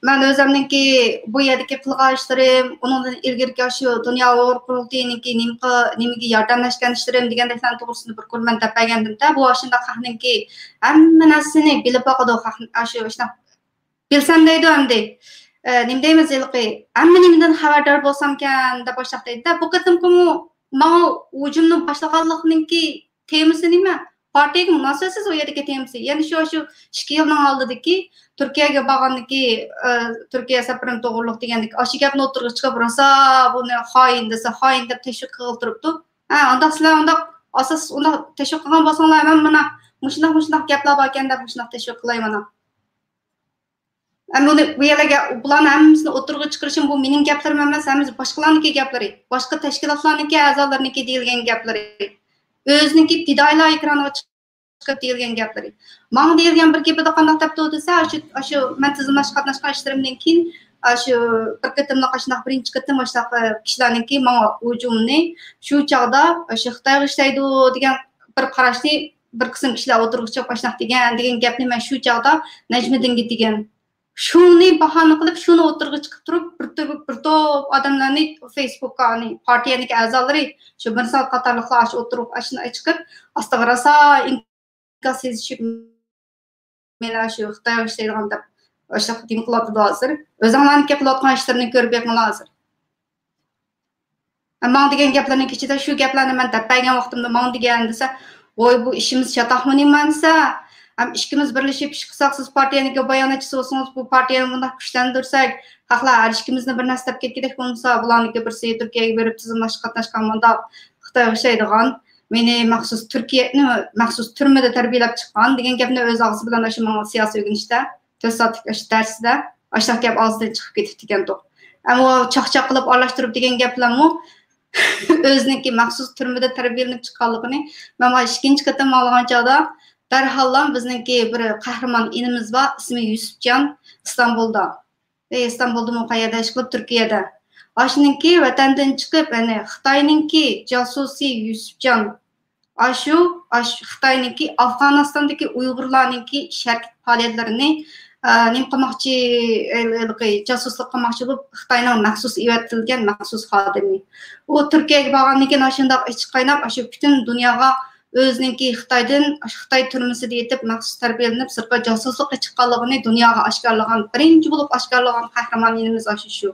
مەن ئۆزۈمنىڭكى بۇ يەردىكى قىلغان ئىشلىرىم، ئۇنىڭدىن ئىلگىرىكى شۇ دۇنيا ئۇيغۇر قۇرۇلتىيىنىڭكى نېمە، نېمىگە ياردەملەشكەن ئىشلىرىم دېگەندەكلەرنىڭ توغرىسىدا بىر كۆرمەن دەپ بەرگەندىمدە، بۇ ئاشۇنداق خەقنىڭكى ھەممە نەرسىنى بىلىپ باقىدۇ، خەق، ئاشۇ، ئاشۇنداق بىلسەم دەيدۇ ئەمدى. ئە، نېمە دەيمىز ھېلىقى، ھەممە نېمىدىن خەۋەردار بولسامكەن دەپ ئاشۇنداق دەيدۇ-دە. بۇ قېتىمقىمۇ ماڭا ھۇجۇمنى باشلىغانلىقنىڭكى تېمىسى نېمە؟ پارتىيەگە مۇناسىۋەتسىز ئۇ يەردىكى تېمىسى. يەنە شۇ، شۇ ئىككى يىلنىڭ ئالدىدىكى تۈركىيەگە بارغاندىكى، ئە، تۈركىيە سەپىرىم توغرۇلۇق دېگەندىكى ئاشۇ گەپنى ئوتتۇرىغا چىقىرىپ، راسا بۇنى خائىن دېسە، خائىن دەپ تەشۋىق قىلغىلى تۇرۇپتۇ. ھە، ئۇنداق سىلەر ئۇنداق ئاساس، ئۇنداق تەشۋىق قىلغان بولساڭلار، ھەممە مانا مۇشۇنداق، مۇشۇنداق گەپلەر باركەن دەپ مۇشۇنداق تەشۋىق قىلاي مانا. ئەمدى ئۇنى بۇ يەرلەرگە، بۇلارنى ھەممىسىنى ئوتتۇرىغا چىقىرىشىم، بۇ مېنىڭ گەپلىرىم ئەمەس، ھەممىسى باشقىلارنىڭكى گەپلىرى، باشقا تەشكىلاتلارنىڭكى ئەزالىرىنىڭكى دېيىلگەن گەپلىرى. ئۆزىنىڭكى پىدائىيلار ئېكرانىغا چىقىپ دېيىلگەن گەپلىرى. ماڭا دېيىلگەن بىر گېپىدە قانداق دەپتۇ دېسە، ئاشۇ، ئاشۇ مەن تىزىملاشقا قاتناشقان ئىشلىرىمدىن كېيىن، ئاشۇ بىر قېتىملىق، ئاشۇنداق بىرىنچى قېتىم ئاشۇنداق كىشىلەرنىڭكى ماڭا ھۇجۇمىنى، شۇ چاغدا ئاشۇ خىتايغا ئىشلەيدۇ دېگەن بىر قاراشنى بىر قىسىم كىشىلەر ئوتتۇرىغا چىقىپ ئاشۇنداق دېگەن، دېگەن گەپنى مەن شۇ چاغدا نەجمىدىنگە دېگەن. شۇنى باھانە قىلىپ، شۇنى ئوتتۇرىغا چىقىپ تۇرۇپ، بىر تۆ-، بىر توپ ئادەملەرنى فېيسبۇكقا، ئانى، پارتىيەنىڭكى ئەزالىرى، شۇ مىرسال قاتارلىقلار ئاشۇ ئوتتۇرىغا ئاشۇنداق چىقىپ، ئاستىغا راسا ئىنكاس يېزىشىپ، مېنى شۇ خىتايغا ئىشلەيدىغان دەپ، ئاشۇنداق نېمە قىلىۋاتىدۇ ھازىر. ئۆزۈڭلارنىڭكى قىلىۋاتقان ئىشلىرىنى كۆرۈپ بېقىڭلار ھازىر. ماڭا دېگەن گەپلەرنىڭ ئىچىدە شۇ گەپلەرنى مەن دەپ بەرگەن ۋاقتىمدا ماڭا دېگەن دېسە، ۋوي، بۇ ئىشىمىز چاتاقمۇ نېمە دېسە، ھەم ئىككىمىز بىرلىشىپ ئىش قىلساق، سىز پارتىيەنىڭكى باياناتچىسى بولسىڭىز، بۇ پارتىيەنى بۇنداق كۈچلەندۈرسەك، خەقلەر ھەر ئىككىمىزنى بىر نەرسە دەپ كەتكۈدەك بولمىسا، بۇلارنىڭكى بىرسى تۈركىيەگە بېرىپ تىزىملاشقا قاتناشقان، مۇنداق خىتايغا ئىشلەيدىغان، مېنى مەخسۇس تۈركىيەنى مەخسۇس تۈرمىدە تەربىيەلەپ چىققان دېگەن گەپنى ئۆز ئاغزى بىلەن ئاشۇ ماڭا سىياسىي ئۆگىنىشتە تۆت سائەتلىك ئاشۇ دەرسىدە ئاشۇنداق گەپ ئاغزىدىن چىقىپ كېتىپتىكەنتۇق. ئەمما ئۇ چاقچاق قىلىپ ئارىلاشتۇرۇپ دېگەن گەپ بىلەنمۇ ئۆزىنىڭكى مەخسۇس تۈرمىدە تەربىيەلىنىپ چىققانلىقىنى مەن مانا ئىككىنچى قېتىم ئاڭلىغان چاغدا، دەرھاللا بىزنىڭكى بىر قەھرىمان ئىنىمىز بار، ئىسمى يۈسۈپجان، ئىستانبۇلدا. ئى، ئىستانبۇلدىمۇ قەيەردە ئىشقىلىپ، تۈركىيەدە. ئاشۇنىڭكى ۋەتەندىن چىقىپ، يەنى خىتاينىڭكى جاسۇسى يۈسۈپجان، ئاشۇ، ئاشۇ خىتاينىڭكى ئافغانىستاندىكى ئۇيغۇرلارنىڭكى ئىش ھەرىكەت پائالىيەتلىرىنى، ئە، نېمە قىلماقچى، ھېلىقى جاسۇسلۇق قىلماقچى بولۇپ، خىتاينىڭ مەخسۇس ئەۋەتىلگەن مەخسۇس خادىمى. ئۇ تۈركىيەگە بارغاندىن كېيىن ئاشۇنداق ئىچى قايناپ، ئاشۇ پۈتۈن دۇنياغا ئۆزىنىڭكى خىتايدىن، خىتاي تۈرمىسىدە يېتىپ، مەخسۇس تەربىيەلىنىپ، سىرتقا جاسۇسلۇققا چىققانلىقىنى دۇنياغا ئاشكارىلىغان، بىرىنچى بولۇپ ئاشكارىلىغان قەھرىمان ئىنىمىز ئاشۇ شۇ.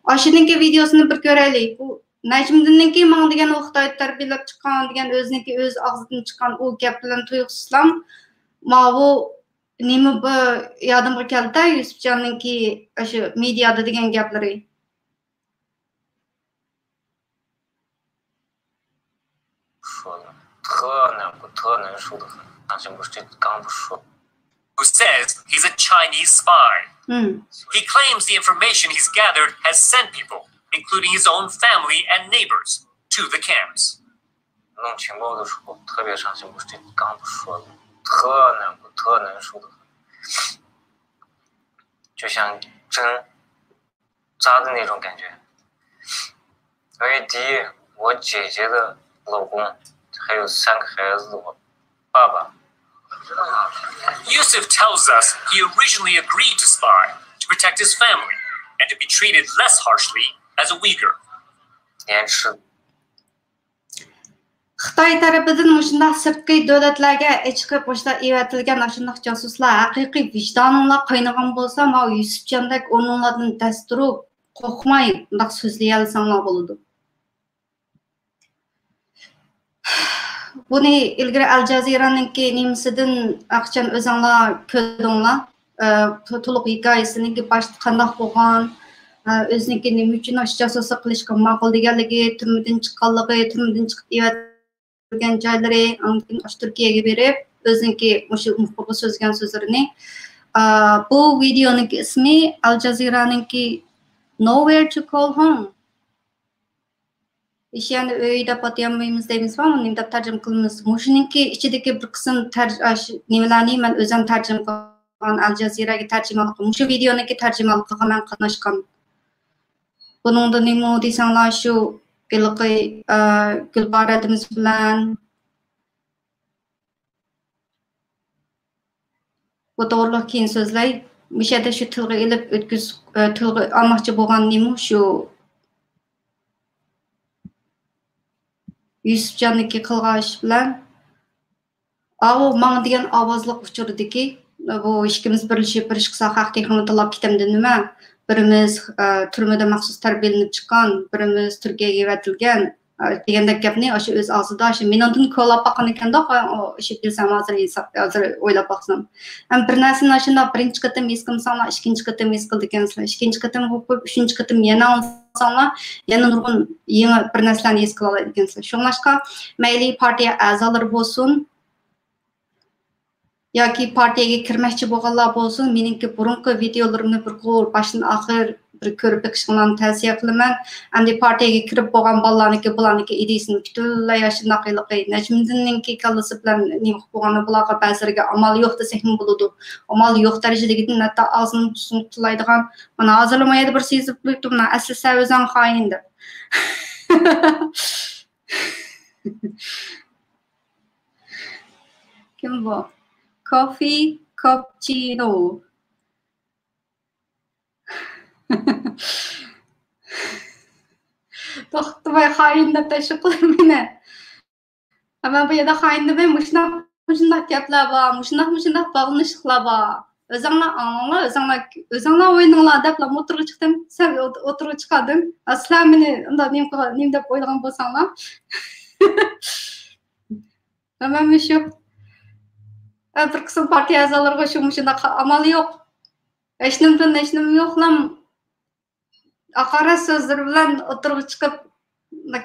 ئاشۇنىڭكى ۋىدېيوسىنى بىر كۆرەيلى. بۇ نەجمىدىننىڭكى ماڭا دېگەن، ئۇ خىتايدا تەربىيەلەپ چىققان دېگەن، ئۆزىنىڭكى ئۆز ئاغزىدىن چىققان ئۇ گەپ بىلەن تۇيۇقسىزلا ماۋۇ نېمە بۇ يادىمغا كەلدى-دە، يۈسۈپجاننىڭكى ئاشۇ مېدىيادا دېگەن گەپلىرى. 说的特难过，特难受的很。上次不是这刚不说，who says he's a Chinese spy. He claims the information he's gathered has sent people, including his own family and neighbors, to the camps. 弄情报的时候特别伤心，不是这刚不说的，特难过，特难受的很。就像真扎的那种感觉。因为第一，我姐姐的老公，还有三个孩子，我爸爸。Yusuf tells us he originally agreed to spy to protect his family and to be treated less harshly as a Uyghur. 连吃 خىتاي تەرىپىدىن مۇشۇنداق سىرتقى دۆلەتلەرگە ئېچىقىپ مۇشۇنداق ئېۋەتىلگەن ئاشۇنداق جاسۇسلار ھەقىقىي ۋىجدانىڭلار قاينىغان بولسا، ماۋۇ يۈسۈپجاندەك ئورنۇڭلاردىن دەس تۇرۇپ، قورقماي مۇنداق سۆزلىيەلىسەڭلار بولىدۇ. بۇنى ئىلگىرى ئەل جازىرانىڭكى نېمىسىدىن ئاقچان ئۆزۈڭلار كۆردۈڭلار. ئە، تو-، تولۇق ھېكايىسىنىڭكى باشتا قانداق بولغان، ئە، ئۆزىنىڭكى نېمە ئۈچۈن ئاشۇ جاسۇسلۇق قىلىشقا ماقۇل دېگەنلىكى، تۈرمىدىن چىققانلىقى، تۈرمىدىن چىقىپ ئېۋەتىلگەن جايلىرى، ئاندىن كېيىن ئاشۇ تۈركىيەگە بېرىپ، ئۆزىنىڭكى مۇشۇ مۇخبىرغا سۆزلىگەن سۆزلىرىنى. ئە، بۇ ۋىدېئونىڭكى ئىسمى ئەل جازىرانىڭكى Nowhere to Call Home. ھېچيەرنى ئۆي دەپ ئاتىيالمايمىز دەيمىزغۇ، نېمە دەپ تەرجىمە قىلىمىز؟ مۇشۇنىڭكى ئىچىدىكى بىر قىسىم تەرج-، ئاش-، نېمىلەرنى مەن ئۆزۈم تەرجىمە قىلغان، ئەل جەزىرەگە تەرجىمانلىق، مۇشۇ ۋىدېئونىڭكى تەرجىمانلىقىغا مەن قاتناشقان. بۇنىڭدا نېمە دېسەڭلار، شۇ ھېلىقى، ئە، گۈلبارەدىمىز بىلەن بۇ توغرۇلۇق كېيىن سۆزلەي. مۇشۇ يەردە شۇ تىلغا ئېلىپ ئۆتكۈز-، ئە، تىلغا ئالماقچى بولغان نېمە شۇ يۈسۈپجاننىڭكى قىلغان ئىش بىلەن، ئاۋۇ ماڭا دېگەن ئاۋازلىق ئۇچۇرىدىكى، بۇ ئىككىمىز بىرلىشىپ بىر ئىش قىلساق، خەق تېخىمۇ تىللاپ كېتەمدۇ نېمە؟ بىرىمىز، ئە، تۈرمىدە مەخسۇس تەربىيەلىنىپ چىققان، بىرىمىز تۈركىيەگە ئەۋەتىلگەن، ئە، دېگەندەك گەپنى ئاشۇ ئۆز ئاغزىدا، ئاشۇ مېنىڭدىن كولاپ باققان ئىكەندۇق، ئۇ ئىشىك بىلسەم ھازىر ھېساب، ھازىر ئويلاپ باقسام. ھەم بىر نەرسىنى ئاشۇنداق بىرىنچى قېتىم ھېس قىلمىساڭلار، ئىككىنچى قېتىم ھېس قىلىدىكەنسىلەر، ئىككىنچى قېتىم ئوقۇپ، ئۈچىنچى قېتىم يەنە ئاڭلىساڭلار، يەنە نۇرغۇن يېڭى بىر نەرسىلەرنى ھېس قىلالايدىكەنسىلەر. شۇڭلاشقا، مەيلى پارتىيە ئەزالىرى بولسۇن، ياكى پارتىيەگە كىرمەكچى بولغانلار بولسۇن، مېنىڭكى بۇرۇنقى ۋىدېئولىرىمنى بىر قۇر باشتىن ئاخىر بىر كۆرۈپ بېقىشىڭلارنى تەۋسىيە قىلىمەن. ئەمدى پارتىيەگە كىرىپ بولغان بالىلارنىڭكى، بۇلارنىڭكى ئىدىيىسىنى پۈتۈنلەي ئاشۇنداق ھېلىقى نەجمىدىننىڭكى كاللىسى بىلەن نېمە قىلىپ بولغاننى بۇلارغا بەزىلىرىگە ئامال يوق دېسەكمۇ بولىدۇ. ئامال يوق دەرىجىدىكىدىن ھەتتا ئاغزىنى تۇتۇپ تىللايدىغان، مانا ھازىرلا ما يەردە بىرسى يېزىپ قويۇپتۇ، مانا ئەسلى سەن ئۆزۈڭ خائىن دەپ. كىم بۇ؟ كوفى كاپچىنو. توختىماي خائىن دەپ تەشۋىق قىلىڭ مېنى. مەن بۇ يەردە خائىن دېمەي، مۇشۇنداق، مۇشۇنداق گەپلەر بار، مۇشۇنداق، مۇشۇنداق باغلىنىشلىقلار بار. ئۆزۈڭلار ئاڭلاڭلار، ئۆزۈڭلار، ئۆزۈڭلار ئوينىڭلار دەپلا ئوتتۇرىغا چىقتىم. سەن ئوت-، ئوتتۇرىغا چىقاردىم. ئا، سىلەر مېنى ئۇنداق نېمە قىلغان، نېمە دەپ ئويلىغان بولساڭلار. مەن مۇشۇ. ئە، بىر قىسىم پارتىيە ئەزالىرىغا شۇ مۇشۇنداق ئامال يوق. ھېچنېمىدىن ھېچنېمە يوقلام. ھاقارەت سۆزلىرى بىلەن ئوتتۇرىغا چىقىپ،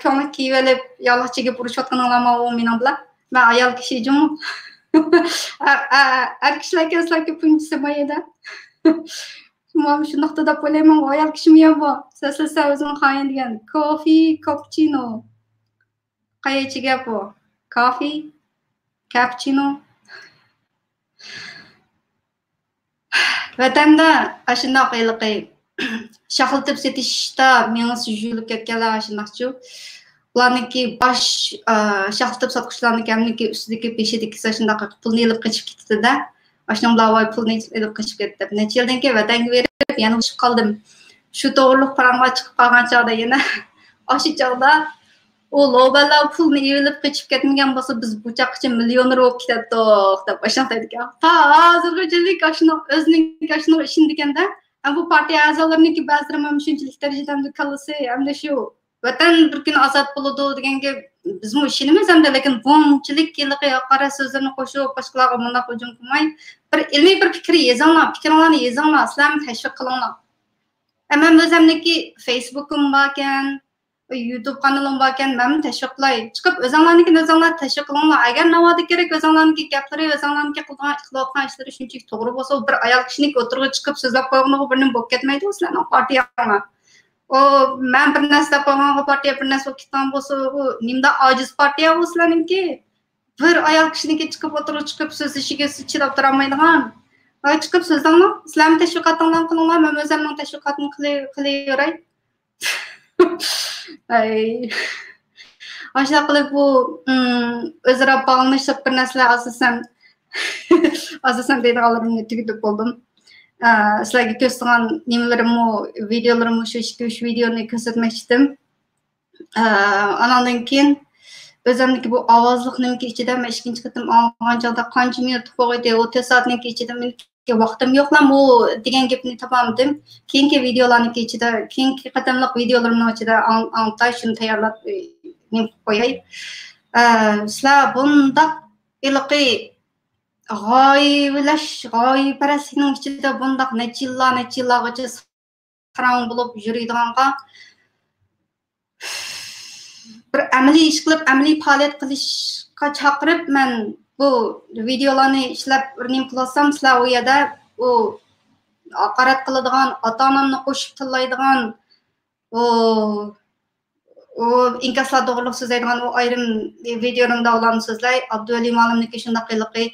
كۆڭلەك كىيىۋېلىپ، يالاڭاچ گەپ ئۇرۇشۇۋاتقىنىڭلارمۇ ئۇ مېنىڭ بىلەن. مەن ئايال كىشى جۇمۇ. ئە-، ئە-، ئەر كىشىلەركەن سىلەركە پۇنچىسى ما يەردە. مانا شۇنداقتا دەپ ئويلايمەن، ئايال كىشىمۇ يا بۇ. سۆزلىسە ئۆزىنى خائىن دېگەن. كوفى، كاپچىنو. قايچى گەپ ئۇ؟ كافى؟ كاپچىنو؟ ۋەتەندە ئاشۇنداق ھېلىقى شاخلىتىپ سېتىشتا مېڭىسى يۇيۇلۇپ كەتكەنلەر ئاشۇنداقچۇ. ئۇلارنىڭكى باش، ئا، شاخلىتىپ ساتقۇچىلارنىڭكى ھەممىنىڭكى ئۈستىدىكى، بېشىدىكى ئاشۇنداق پۇلنى ئېلىپ قېچىپ كېتىدۇ-دە. ئاشۇنىڭ بىلەن ۋاي پۇلنى ئېلىپ قېچىپ كەتتى دەپ. نەچچە يىلدىن كېيىن ۋەتەنگە بېرىپ يەنە ئۇرۇشۇپ قالدىم. شۇ توغرۇلۇق پاراڭلار چىقىپ قالغان چاغدا يەنە ئاشۇ چاغدا ئۇ لوبەنلەر پۇلنى ئېلىپ قېچىپ كەتمىگەن بولسا، بىز بۇ چاغقىچە مىليونېر بولۇپ كېتەتتۇق دەپ ئاشۇنداق دەيدىكەن. تا ھازىرغىچىلىك ئاشۇنىڭ ئۆزىنىڭكى ئاشۇنىڭغا ئىشىنىدىكەندە. ئەمما بۇ پارتىيە ئەزالىرىنىڭكى بەزىلىرى مانا شۇنچىلىك دەرىجىدە ئەمدى كاللىسى ئەمدى شۇ ۋەتەن بىر كۈنى ئازاد بولىدۇ دېگەنگە بىزمۇ ئىشىنىمىز ئەمدى، لېكىن بۇنچىلىك ھېلىقى ھاقارەت سۆزلىرىنى قوشۇپ، باشقىلارغا مۇنداق ھۇجۇم قىلماي، بىر ئىلمىي بىر پىكىر يېزىڭلار، پىكرىڭلارنى يېزىڭلار، سىلەرمۇ تەشۋىق قىلىڭلار. ئە، مەن ئۆزۈمنىڭكى فېيسبۇكۇم باركەن، يۇتۇب قانىلىم باركەن، مەنمۇ تەشۋىق قىلاي. چىقىپ ئۆزۈڭلارنىڭكىنى ئۆزۈڭلار تەشۋىق قىلىڭلار. ئەگەر ناۋادا كېرەك، ئۆزۈڭلارنىڭكى گەپلىرى، ئۆزۈڭلارنىڭكى قىلىدىغان، قىلىۋاتقان ئىشلىرى شۇنچىلىك توغرا بولسا، بىر ئايال كىشىنىڭكى ئوتتۇرىغا چىقىپ سۆزلەپ قويغىنىغا بىر نېمە بولۇپ كەتمەيدۇ سىلەرنىڭ پارتىيەڭلار. ئۇ، مەن بىر نەرسە دەپ قويغانغا پارتىيە بىر نەرسە بولۇپ كېتىدىغان بولسا، ئۇ نېمىنداق ئاجىز پارتىيە ئۇ سىلەرنىڭكى؟ بىر ئايال كىشىنىڭكى چىقىپ ئوتتۇرىغا چىقىپ سۆزلىشىگە سىز چىداپ تۇرالمايدىغان. ھاي، چىقىپ سۆزلەڭلار. سىلەرمۇ تەشۋىقاتىڭلارنى قىلىڭلار، مەنمۇ ئۆزۈمنىڭ تەشۋىقاتىمنى قىلى-، قىلىۋېرەي. ئاي. ئاشۇنداق قىلىپ بۇ، ئىم، ئۆزئارا باغلىنىشلىق بىر نەرسىلەر ئاساسەن، ئاساسەن دەيدىغانلىرىمنى تۈگىتىپ بولدۇم. ئە، سىلەرگە كۆرسىتىدىغان نېمىلىرىممۇ، ۋىدېئولىرىممۇ شۇ ئىككى، ئۈچ ۋىدېئونى كۆرسەتمەكچىدىم. ئە، ئاناندىن كېيىن ئۆزۈمنىڭكى بۇ ئاۋازلىق نېمىكى ئىچىدە مەن ئىككىنچى قېتىم ئاڭلىغان چاغدا قانچە مىنۇت بولغىيدى، ئۇ تۆت سائەتنىڭكى ئىچىدە مېنىڭكى ۋاقتىم يوقلا، ئۇ دېگەن گېپىنى تاپالمىدىم. كېيىنكى ۋىدېئولارنىڭكى ئىچىدە، كېيىنكى قېتىملىق ۋىدېئولىرىمنىڭ ئىچىدە ئاڭ-، ئاڭلىتاي، شۇنى تەييارلاپ، ئى، نېمە قىلىپ قوياي. ئە، سىلەر بۇنداق ھېلىقى غايىۋىلەش، غايىۋپەرەسلىكنىڭ ئىچىدە بۇنداق نەچچە يىللار، نەچچە يىللارغىچە ساراڭ بولۇپ يۈرىدىغانغا، بىر ئەمەلىي ئىش قىلىپ، ئەمەلىي پائالىيەت قىلىشقا چاقىرىپ، مەن بۇ ۋىدېئولارنى ئىشلەپ، بىر نېمە قىلىۋاتسام، سىلەر ئۇ يەردە ئۇ ھاقارەت قىلىدىغان، ئاتا-ئانامنى قوشۇپ تىللايدىغان، ئۇ ئۇ ئىنكاسلار توغرۇلۇق سۆزلەيدىغان ئۇ ئايرىم ۋىدېئولىرىمدا ئۇلارنى سۆزلەي. ئابدۇۋەلى مۇئەللىمنىڭكى شۇنداق ھېلىقى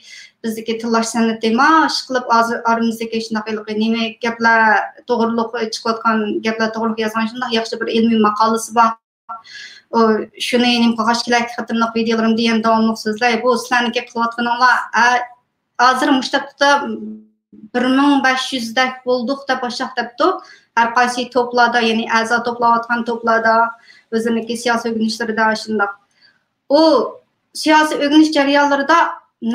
بىزدىكى تىللاش سەنئىتى ماش قىلىپ ھازىر ئارىمىزدىكى شۇنداق ھېلىقى نېمە گەپلەر توغرۇلۇق، چىقىۋاتقان گەپلەر توغرۇلۇق يازغان شۇنداق ياخشى بىر ئىلمىي ماقالىسى بار. ئۇ شۇنى نېمە قىلغاچ كېلەركى قېتىملىق ۋىدېئولىرىمدا يەنە داۋاملىق سۆزلەي. بۇ سىلەرنىڭكى قىلىۋاتقىنىڭلار، ئە، ھازىر مۇشۇ ھەپتىدە بىر مىڭ بەش يۈزدەك بولدۇق دەپ ئاشۇنداق دەپتۇ. ھەر قايسى توپلاردا، يەنى ئەزا توپلاۋاتقان توپلاردا، ئۆزىنىڭكى سىياسىي ئۆگىنىشلىرىدە ئاشۇنداق. ئۇ سىياسىي ئۆگىنىش جەريانلىرىدا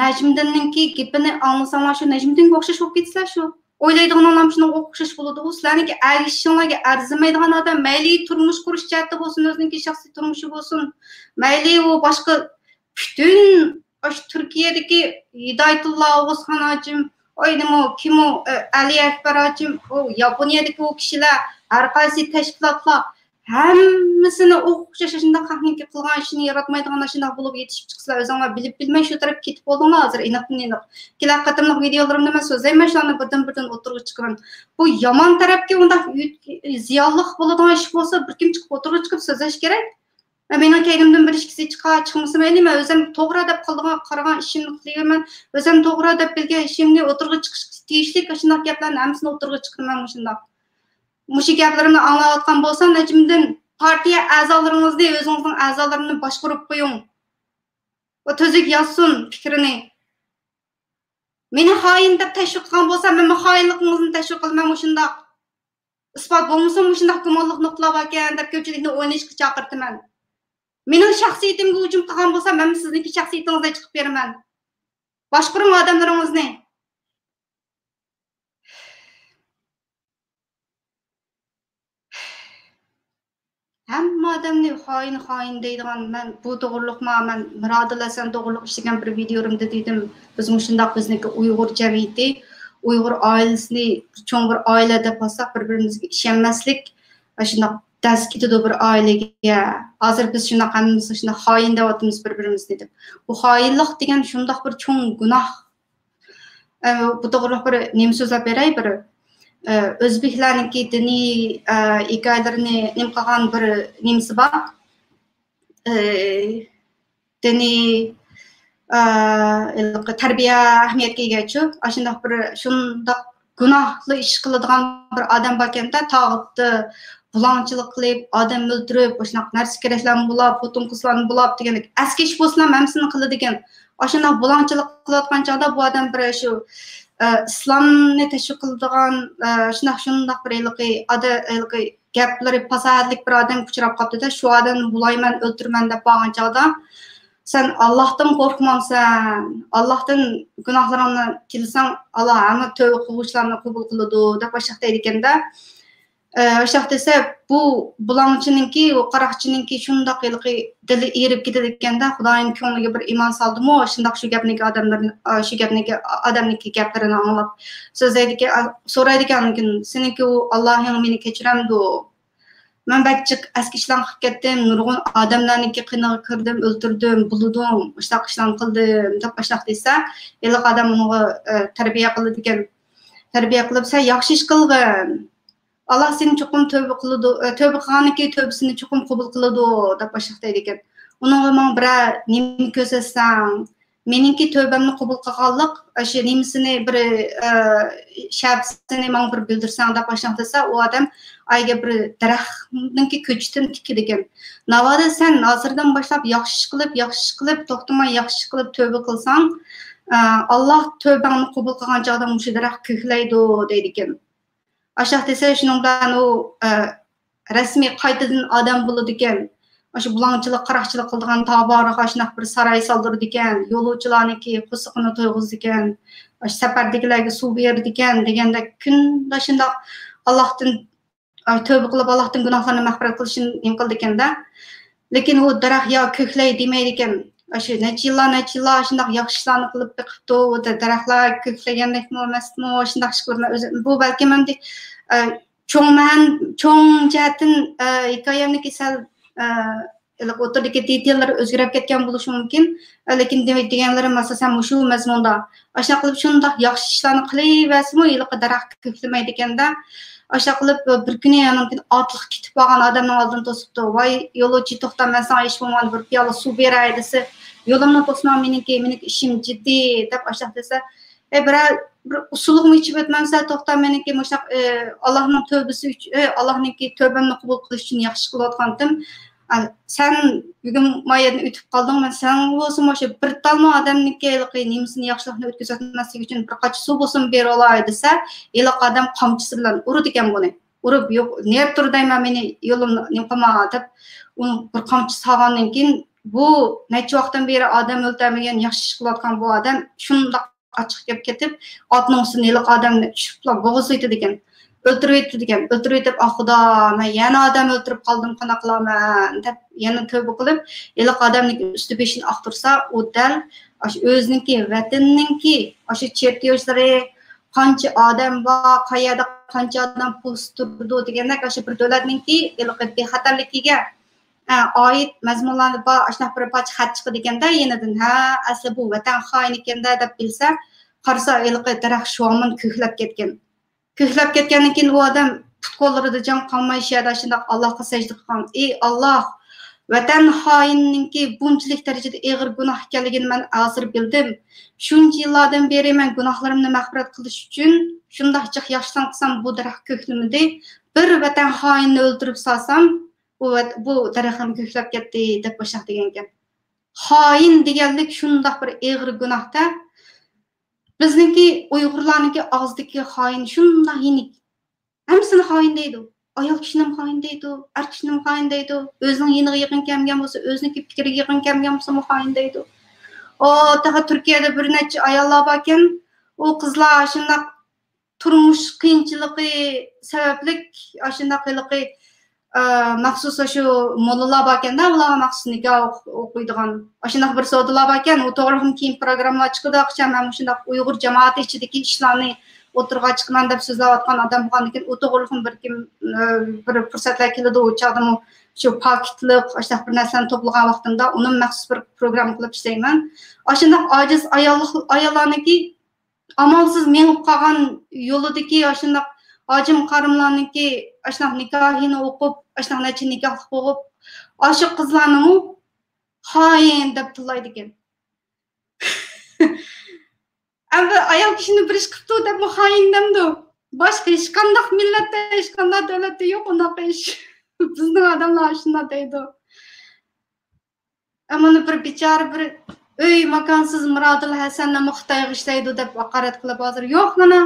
نەجمىدىننىڭكى گېپىنى ئاڭلىساڭلار، شۇ نەجمىدىنگە ئوخشاش بولۇپ كېتىسىلەر شۇ. ئويلايدىغىنىڭلار شۇنىڭغا ئوخشاش بولىدۇ. ئۇ سىلەرنىڭكى ئەگىشىشىڭلارغا ئەرزىمەيدىغان ئادەم، مەيلى تۇرمۇش قۇرۇش جەھەتتە بولسۇن، ئۆزىنىڭكى شەخسىي تۇرمۇشى بولسۇن، مەيلى ئۇ باشقا پۈتۈن ئاشۇ تۈركىيەدىكى ھىدايەتۇللا ئوغۇزخان ھاجىم، ئاينىمۇ، كىمۇ، ئە، ئەلى ئەكبەر ھاجىم، ئۇ ياپونىيەدىكى ئۇ كىشىلەر، ھەر قايسى تەشكىلاتلار، ھەممىسىنى ئوخشاش ئاشۇنداق خەقنىڭكى قىلغان ئىشىنى ياراتمايدىغان ئاشۇنداق بولۇپ يېتىشىپ چىقسىلەر، ئۆزۈڭلار بىلىپ بىلمەي شۇ تەرەپكە كېتىپ بولدۇڭلار ھازىر ئېنىقتىن ئېنىق. كېلەر قېتىملىق ۋىدېئولىرىمدا مەن سۆزلەيمەن، شۇلارنى بىردىن بىردىن ئوتتۇرىغا چىقىرىمەن. بۇ يامان تەرەپكە ئۇنداق يۈت-، زىيانلىق بولىدىغان ئىش بولسا، بىر كىم چىقىپ ئوتتۇرىغا چىقىپ سۆزلەش كېرەك. مەن، مېنىڭ كەينىمدىن بىر ئىككىسى چىقار، چىقمىسا مەيلى، مەن ئۆزۈم توغرا دەپ قىلىدىغان، قارىغان ئىشىمنى قىلىۋېرىمەن. ئۆزۈم توغرا دەپ بىلگەن ئىشىمنى ئوتتۇرىغا چىقىشقا تېگىشلىك ئاشۇنداق گەپلەرنى ھەممىسىنى ئوتتۇرىغا چىقىرىمەن مۇشۇنداق. مۇشۇ گەپلىرىمنى ئاڭلاۋاتقان بولسا، نەجمىدىن، پارتىيە ئەزالىرىڭىزنى، ئۆزىڭىزنىڭ ئەزالىرىنى باشقۇرۇپ قويۇڭ. ئۇ تۈزۈك يازسۇن پىكرىنى. مېنى خائىن دەپ تەشۋىق قىلغان بولسا، مەنمۇ خائىنلىقىڭىزنى تەشۋىق قىلىمەن. مۇشۇنداق ئىسپات بولمىسا، مۇشۇنداق گۇمانلىق نۇقتىلار باركەن دەپ كۆپچىلىكنى ئويلىنىشقا چاقىرتىمەن. مېنىڭ شەخسىيىتىمگە ھۇجۇم قىلغان بولسا، مەنمۇ سىزنىڭكى شەخسىيىتىڭىزدىن چىقىپ بېرىمەن. باشقۇرۇڭ ئادەملىرىڭىزنى. ھەممە ئادەمنى خائىن، خائىن دەيدىغان، مەن بۇ توغرۇلۇقما، مەن مىرادىل ھەسەن توغرۇلۇق ئىشلىگەن بىر ۋىدىيولىرىمدا دېدىم، بىز مۇشۇنداق، بىزنىڭكى ئۇيغۇر جەمئىيىتى، ئۇيغۇر ئائىلىسىنى بىر چوڭ بىر ئائىلە دەپ ئالساق، بىر-بىرىمىزگە ئىشەنمەسلىك، شۇنداق دەز كېتىدۇ بىر ئائىلىگە. ھازىر بىز شۇنداق ھەممىمىز شۇنداق خائىن دەۋاتىمىز بىر-بىرىمىزنى دەپ. بۇ خائىنلىق دېگەن شۇنداق بىر چوڭ گۇناھ. ئە، بۇ توغرىلىق بىر نېمە سۆزلەپ بېرەي، بىر، ئە، ئۆزبېكلەرنىڭكى دىنىي، ئە، ھېكايىلىرىنى نېمە قىلغان بىر نېمىسى بار. ئە، دىنىي، ئە، ھېلىقى تەربىيە ئەھمىيەتكە ئىگەچۇ. ئاشۇنداق بىر، شۇنداق گۇناھلىق ئىش قىلىدىغان بىر ئادەم باركەنتە، تاغۇتتا بۇلاڭچىلىق قىلىپ، ئادەم ئۆلتۈرۈپ، مۇشۇنداق نەرسە كېرەكلەرنى بۇلاپ، خوتۇن قىزلارنى بۇلاپ دېگەندەك ئەسكى ئىش بولسىلا ھەممىسىنى قىلىدىكەن. ئاشۇنداق بۇلاڭچىلىق قىلىۋاتقان چاغدا بۇ ئادەم بىر شۇ، ئە، ئىسلامنى تەشۋىق قىلىدىغان، ئە، شۇنداق، شۇنداق بىر ھېلىقى ئادە-، ھېلىقى گەپلىرى پاساھەتلىك بىر ئادەمگە ئۇچراپ قاپتۇ-دە، شۇ ئادەمنى بۇلايمەن، ئۆلتۈرىمەن دەپ بارغان چاغدا، سەن ئاللاھتىن قورقمامسەن؟ ئاللاھتىن گۇناھلىرىڭنى تىلىسەڭ، ئاللا ھەممە تۆۋە قىلغۇچىلارنى قوبۇل قىلىدۇ، دەپ ئاشۇنداق دەيدىكەن-دە. ئە، ئاشۇنداق دېسە، بۇ بۇلاڭچىنىڭكى، ئۇ قاراقچىنىڭكى شۇنداق ھېلىقى دىلى ئېرىپ كېتىدىكەن-دە، خۇدايىم كۆڭلىگە بىر ئىمان سالدىمۇ، شۇنداق شۇ گەپنىكى ئادەملىرىنى، ئا، شۇ گەپنىكى ئادەمنىڭكى گەپلىرىنى ئاڭلاپ سۆزلەيدىكەن، ئا، سورايدىكەن ئاندىن كېيىن، سېنىڭكى ئۇ ئاللاھىڭ مېنى كەچۈرەمدۇ؟ مەن بەك جىق ئەسكى ئىشلارنى قىلىپ كەتتىم، نۇرغۇن ئادەملەرنىڭكى قېنىغا كىردىم، ئۆلتۈردۈم، بۇلىدىم، ئاشۇنداق ئىشلارنى قىلدىم، دەپ ئاشۇنداق دېسە، ھېلىقى ئادەم ئۇنىڭغا، ئە، تەربىيە قىلىدىكەن. تەربىيە قىلىپ، سەن ياخشى ئىش قىلغىن. ئاللا سېنى چوقۇم تۆۋە قىلىدۇ، ئە، تۆۋە قىلغاندىن كېيىن تۆۋىسىنى چوقۇم قوبۇل قىلىدۇ، دەپ ئاشۇنداق دەيدىكەن. ئۇنىڭغا ماڭا بىرەر نېمە كۆرسەتسەڭ، مېنىڭكى تۆۋەمنى قوبۇل قىلغانلىق، ئاشۇ نېمىسىنى بىر، ئە، شەپىسىنى ماڭا بىر بىلدۈرسەڭ، دەپ ئاشۇنداق دېسە، ئۇ ئادەم ئايىگە بىر دەرەخنىڭكى كۆچىتىنى تىكىدىكەن. ناۋادا سەن ھازىردىن باشلاپ ياخشى ئىش قىلىپ، ياخشى ئىش قىلىپ، توختىماي ياخشى ئىش قىلىپ تۆۋە قىلساڭ، ئە، ئاللا تۆۋەڭنى قوبۇل قىلغان چاغدا مۇشۇ دەرەخ كۆكلەيدۇ، دەيدىكەن. ئاشۇنداق دېسە، شۇنىڭ بىلەن ئۇ، ئە، رەسمىي قايتىدىن ئادەم بولىدىكەن. ئاشۇ بۇلاڭچىلىق، قاراقچىلىق قىلىدىغان تاغ باغرىغا ئاشۇنداق بىر ساراي سالدۇرىدىكەن، يولۇچىلارنىڭكى قورسىقىنى تويغۇزىدىكەن، ئاشۇ سەپەردىكىلەرگە سۇ بېرىدىكەن دېگەندەك كۈندە شۇنداق ئاللاھتىن، ئاي، تۆۋە قىلىپ، ئاللاھتىن گۇناھلارنى مەغپىرەت قىلىشنى نېمە قىلىدىكەن-دە. لېكىن ئۇ دەرەخ يا كۆكلەي دېمەيدىكەن. ئاشۇ نەچچە يىللار، نەچچە يىللار شۇنداق ياخشى ئىشلارنى قىلىپ بېقىپتۇ، ئۇ دە-، دەرەخلەر كۆكلىگەندەكمۇ ئەمەسمۇ، شۇنداق ئىش قىلىمەن. ئۆزى، بۇ بەلكىم ئەمدى، ئە، چوڭ مەن-، چوڭ جەھەتتىن، ئە، ھېكايەمنىكى سەل، ئە، ھېلىقى ئوتتۇرىدىكى دېتاللىرى ئۆزگىرىپ كەتكەن بولۇشى مۇمكىن. ئە، لېكىن دېمە-، دېگەنلىرىم ئاساسەن مۇشۇ مەزمۇندا. ئاشۇنداق قىلىپ شۇنداق ياخشى ئىشلارنى قىلىۋەرسىمۇ، ھېلىقى دەرەخ كۆكلىمەيدىكەن-دە. ئاشۇنداق قىلىپ، بىر كۈنى ئانىڭدىن ئاتلىق كېتىپ بارغان ئادەمنىڭ ئالدىنى توسۇپتۇ. ۋاي، يولۇچى، توختا، مەن ساڭا ھېچ بولمىغاندا بىر پىيالە سۇ بېرەي دېسە، يولۇمنى توسما، مېنىڭكى، مېنىڭكى ئىشىم جىددىي، دەپ ئاشۇنداق دېسە، ئەي، بىرەر، بىر ئۇسسۇلۇقمۇ ئىچىپ ئۆتمەمسەن، توختا، مېنىڭكى مۇشۇنداق، ئى، ئاللاھنىڭ تۆبىسى ئۈچ-، ئى، ئاللاھنىڭكى تۆبەمنى قوبۇل قىلىش ئۈچۈن ياخشى قىلىۋاتقانتىم. ئە، سەن بۈگۈن ما يەردىن ئۆتۈپ قالدىڭ، مەن سەن بولسىمۇ شۇ بىر تالمۇ ئادەمنىڭكى ھېلىقى نېمىسىنى، ياخشىلىقنى ئۆتكۈزۈۋەتمەسلىك ئۈچۈن بىر قاچا سۇ بولسىمۇ بېرىۋالاي دېسە، ھېلىقى ئادەم قامچىسى بىلەن ئۇرىدىكەن بۇنى. ئۇرۇپ، يوق، نېرى تۇر دەيمەن، مېنى يولۇمنى نېمە قىلما دەپ، ئۇنى بىر قامچا سالغاندىن كېيىن، بۇ نەچچە ۋاقىتتىن بېرى ئادەم ئۆلتۈرمىگەن، ياخشى ئىش قىلىۋاتقان بۇ ئادەم شۇنداق ئاچچىقى كېلىپ كېتىپ، ئاتنىڭ ئۈستىدىن ھېلىقى ئادەمنى چۈشۈرۈپلا بوغۇزلىۋېتىدىكەن. ئۆلتۈرۈۋېتىدىكەن. ئۆلتۈرۈۋېتىپ، «ئاھ، خۇدا، مەن يەنە ئادەم ئۆلتۈرۈپ قالدىم، قانداق قىلارمەن؟» دەپ يەنە تۆبە قىلىپ، ھېلىقى ئادەمنىڭ ئۈستى بېشىنى ئاختۇرسا، ئۇ دەل ئاشۇ ئۆزىنىڭكى ۋەتىنىنىڭكى ئاشۇ چېرتيوژلىرى، قانچە ئادەم بار، قەيەردە قانچە ئادەم پوست تۇرىدۇ دېگەندەك، ئاشۇ بىر دۆلەتنىڭكى ھېلىقى بىخەتەرلىكىگە، ئە، ئائىت مەزمۇنلاردا بار ئاشۇنداق بىر پارچە خەت چىقىدىكەندە يېنىدىن، ھە، ئەسلى بۇ ۋەتەن خائىنىكەندە دەپ بىلسە، قارىسا ھېلىقى دەرەخ شۇ ھامان كۆكلەپ كەتكەن. كۆكلەپ كەتكەندىن كېيىن ئۇ ئادەم پۇت-قوللىرىدا جان قالماي شۇ يەردە شۇنداق ئاللاھقا سەجدە قىلغان. ئى ئاللاھ، ۋەتەن خائىنىنىڭكى بۇنچىلىك دەرىجىدە ئېغىر گۇناھ ئىكەنلىكىنى مەن ھازىر بىلدىم. شۇنچە يىللاردىن بېرى مەن گۇناھلىرىمنى مەغپىرەت قىلىش ئۈچۈن شۇنداق جىق ياخشىلارنى قىلسام، بۇ دەرەخ كۆكلىمىدى. بىر ۋەتەن خائىنىنى ئۆلتۈرۈپ سالسام، بۇ ۋەت-، بۇ دەرەخ ھەم كۆكلەپ كەتتى، دەپ باشلاق دېگەنكەن. خائىن دېگەنلىك شۇنداق بىر ئېغىر گۇناھتا. بىزنىڭكى ئۇيغۇرلارنىڭكى ئاغزىدىكى خائىن شۇنداق يېنىك. ھەممىسىنى خائىن دەيدۇ. ئايال كىشىنىمۇ خائىن دەيدۇ، ئەر كىشىنىمۇ خائىن دەيدۇ. ئۆزىنىڭ يېنىغا يېقىن كەلمىگەن بولسا، ئۆزىنىڭكى پىكرىگە يېقىن كەلمىگەن بولسىمۇ خائىن دەيدۇ. ئۇ تېخى تۈركىيەدە بىر نەچچە ئاياللار باركەن، ئۇ قىزلار شۇنداق تۇرمۇش قىيىنچىلىقى سەۋەبلىك، ئاشۇنداق ھېلىقى، ئە، مەخسۇس شۇ موللىلار باركەن-دە، ئۇلارغا مەخسۇس نىكاھ ئوق-، ئوقۇيدىغان. ئاشۇنداق بىر سودىلار باركەن، ئۇ توغرىلىقمۇ كېيىن پروگراممىلار چىقىدۇ. ئاخشام مەن مۇشۇنداق ئۇيغۇر جامائىتى ئىچىدىكى ئىشلارنى ئوتتۇرىغا چىقىمەن دەپ سۆزلەۋاتقان ئادەم بولغاندىكىن، ئۇ توغرىلىقمۇ بىر كىم، ئە، بىر پۇرسەتلەر كېلىدۇ. ئۇ چاغدىمۇ شۇ پاكىتلىق، ئاشۇنداق بىر نەرسىلەرنى توپلىغان ۋاقتىمدا، ئۇنىمۇ مەخسۇس بىر پروگرامما قىلىپ ئىشلەيمەن. ئاشۇنداق ئاجىز ئايال-، ئاياللارنىڭكى ئامالسىز مېڭىپ قالغان يولىدىكى ئاشۇنداق ھاجىم-قارىملارنىڭكى ئاشۇنداق نىكاھىنى ئوقۇپ، ئاشۇنداق نەچچە نىكاھلىق بولۇپ، ئاشۇ قىزلارنىمۇ خائىن دەپ تىللايدىكەن. ئەمدى ئايال كىشىنى بىر ئىش قىپتۇ دەپمۇ خائىن دەمدۇ؟ باشقا ھېچقانداق مىللەتتە، ھېچقانداق دۆلەتتە يوق ئۇنداق ئىش. بىزنىڭ ئادەملەر ئاشۇنداق دەيدۇ. ئەمما بىر بىچارە بىر ئۆي ماكانسىز مۇرادىل ھەسەننىمۇ خىتايغا ئىشلەيدۇ دەپ ھاقارەت قىلىپ ھازىر يوق مانا.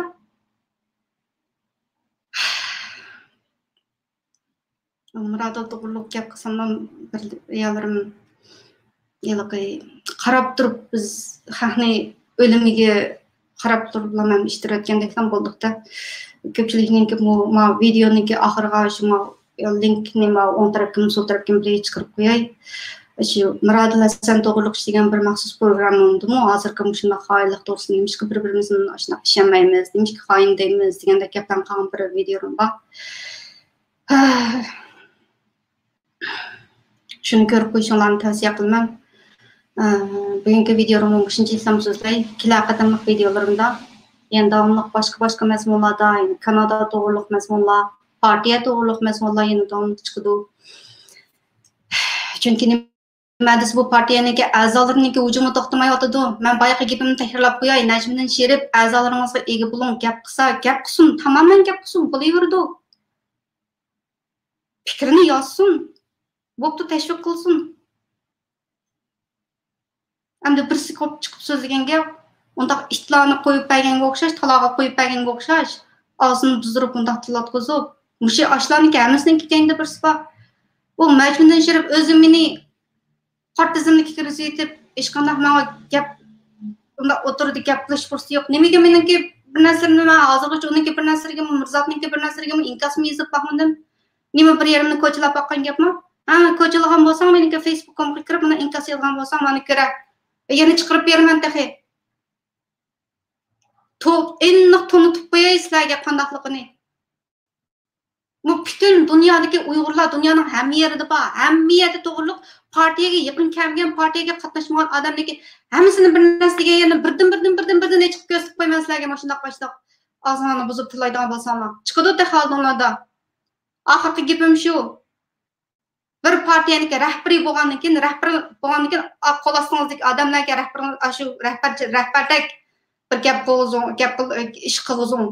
مۇرادىل توغرۇلۇق گەپ قىلساملا بىر ئاياللىرىم ھېلىقى قاراپ تۇرۇپ بىز خەقنى ئۆلۈمىگە قاراپ تۇرۇپلا مەن ئىشتىرىۋەتكەندەكلا بولدۇقتا. كۆپچىلىكنىڭكى بۇ، ما ۋىدېونىڭكى ئاخىرىغا شۇ ما لىنكنى ما ئوڭ تەرەپكىمۇ سول تەرەپكىمۇ بىلەي چىقىرىپ قوياي. شۇ مۇرادىل ھەسەن توغرۇلۇق ئىشلىگەن بىر مەخسۇس پروگراممىمدىمۇ ھازىرقى مۇشۇنداق خائىنلىق توغرىسىدا نېمىشقا بىر-بىرىمىزنى ئاشۇنداق ئىشەنمەيمىز، نېمىشقا خائىن دەيمىز دېگەندەك گەپلەرنى قىلغان بىر ۋىدېيوم بار. شۇنى كۆرۈپ قويۇشۇڭلارنى تەۋسىيە قىلىمەن. ئە، بۈگۈنكى ۋىدېيولىرىمنى مۇشۇنچە ئېيتسام سۆزلەي. كېلەر قېتىملىق ۋىدېيولىرىمدا يەنە داۋاملىق باشقا-باشقا مەزمۇنلاردا، يەنە كانادا توغرۇلۇق مەزمۇنلار، پارتىيە توغرۇلۇق مەزمۇنلار يەنە داۋاملىق چىقىدۇ. چۈنكى نېمە دېسە، بۇ پارتىيەنىڭكى ئەزالىرىنىڭكى ھۇجۇمى توختىمايۋاتىدۇ. مەن بايىقى گېپىمنى تەكرارلاپ قوياي، نەجمىدىن شېرىپ ئەزالىرىڭىزغا ئىگە بولۇڭ، گەپ قىلسا، گەپ قىلسۇن، تامامەن گەپ قىلسۇن، بولۇۋېرىدۇ. پىكرىنى يازسۇن، بوپتۇ، تەشۋىق قىلسۇن. ئەمدى بىرسى قوپ چىقىپ سۆزلىگەنگە، ئۇنداق ئىتلارنى قويۇپ بەرگەنگە ئوخشاش، تالاغا قويۇپ بەرگەنگە ئوخشاش، ئاغزىنى بۇزدۇرۇپ مۇنداق تىللاتقۇزۇپ، مۇشۇ ئاشۇلارنىڭكى ھەممىسىنىڭكى كەينىدە بىرسى بار. بۇ مەجنۇندىن شېرىپ ئۆزى مېنى پارتىزىمنى كىرگۈزۈۋېتىپ، ھېچقانداق ماڭا گەپ، ئۇنداق ئوتتۇرىدا گەپ قىلىش پۇرسىتى يوق. نېمىگە مېنىڭكى بىر نەرسىلىرىمنى مەن ھازىرغىچە ئۇنىڭكى بىر نەرسىلىرىگىمۇ، مىرزاتنىڭكى بىر نەرسىلىرىگىمۇ ئىنكاسمۇ يېزىپ باقمىدىم. نېمە بىر يېرىمنى كوچىلاپ باققان گەپمۇ؟ ھە، كوچىلىغان بولساڭ، مېنىڭكى فېيسبۇكۇمغا كىرىپ، مانا ئىنكاس يازغان بولساڭ، مانا كۆرە. يەنە چىقىرىپ بېرىمەن تېخى. تو-، ئېنىق تونۇتۇپ قوياي سىلەرگە قانداقلىقىنى. بۇ پۈتۈن دۇنيادىكى ئۇيغۇرلار، دۇنيانىڭ ھەممە يېرىدە بار. ھەممە يەردە توغرۇلۇق پارتىيەگە يېقىن كەلمىگەن، پارتىيەگە قاتناشمىغان ئادەمنىڭكى ھەممىسىنى بىر نەرسە دېگەن يەردىن بىردىن، بىردىن، بىردىن، بىردىن ئېچىقىپ كۆرسىتىپ قويىمەن سىلەرگە، ماشۇنداق، ماشۇنداق ئاغزىڭلارنى بۇزۇپ تىللايدىغان بولساڭلار. چىقىدۇ تېخى ئالدىڭلاردا. ئاخىرقى گېپىم شۇ. بىر پارتىيەنىڭكى رەھبىرى بولغاندىن كېيىن، رەھبىرى بولغاندىن كېيىن، ئا، قول ئاستىڭىزدىكى ئادەملەرگە رەھبىرىڭىز، ئاشۇ رەھبەر، رەھبەردەك بىر گەپ قىلغۇزۇڭ، گەپ قىل-، ئىش قىلغۇزۇڭ.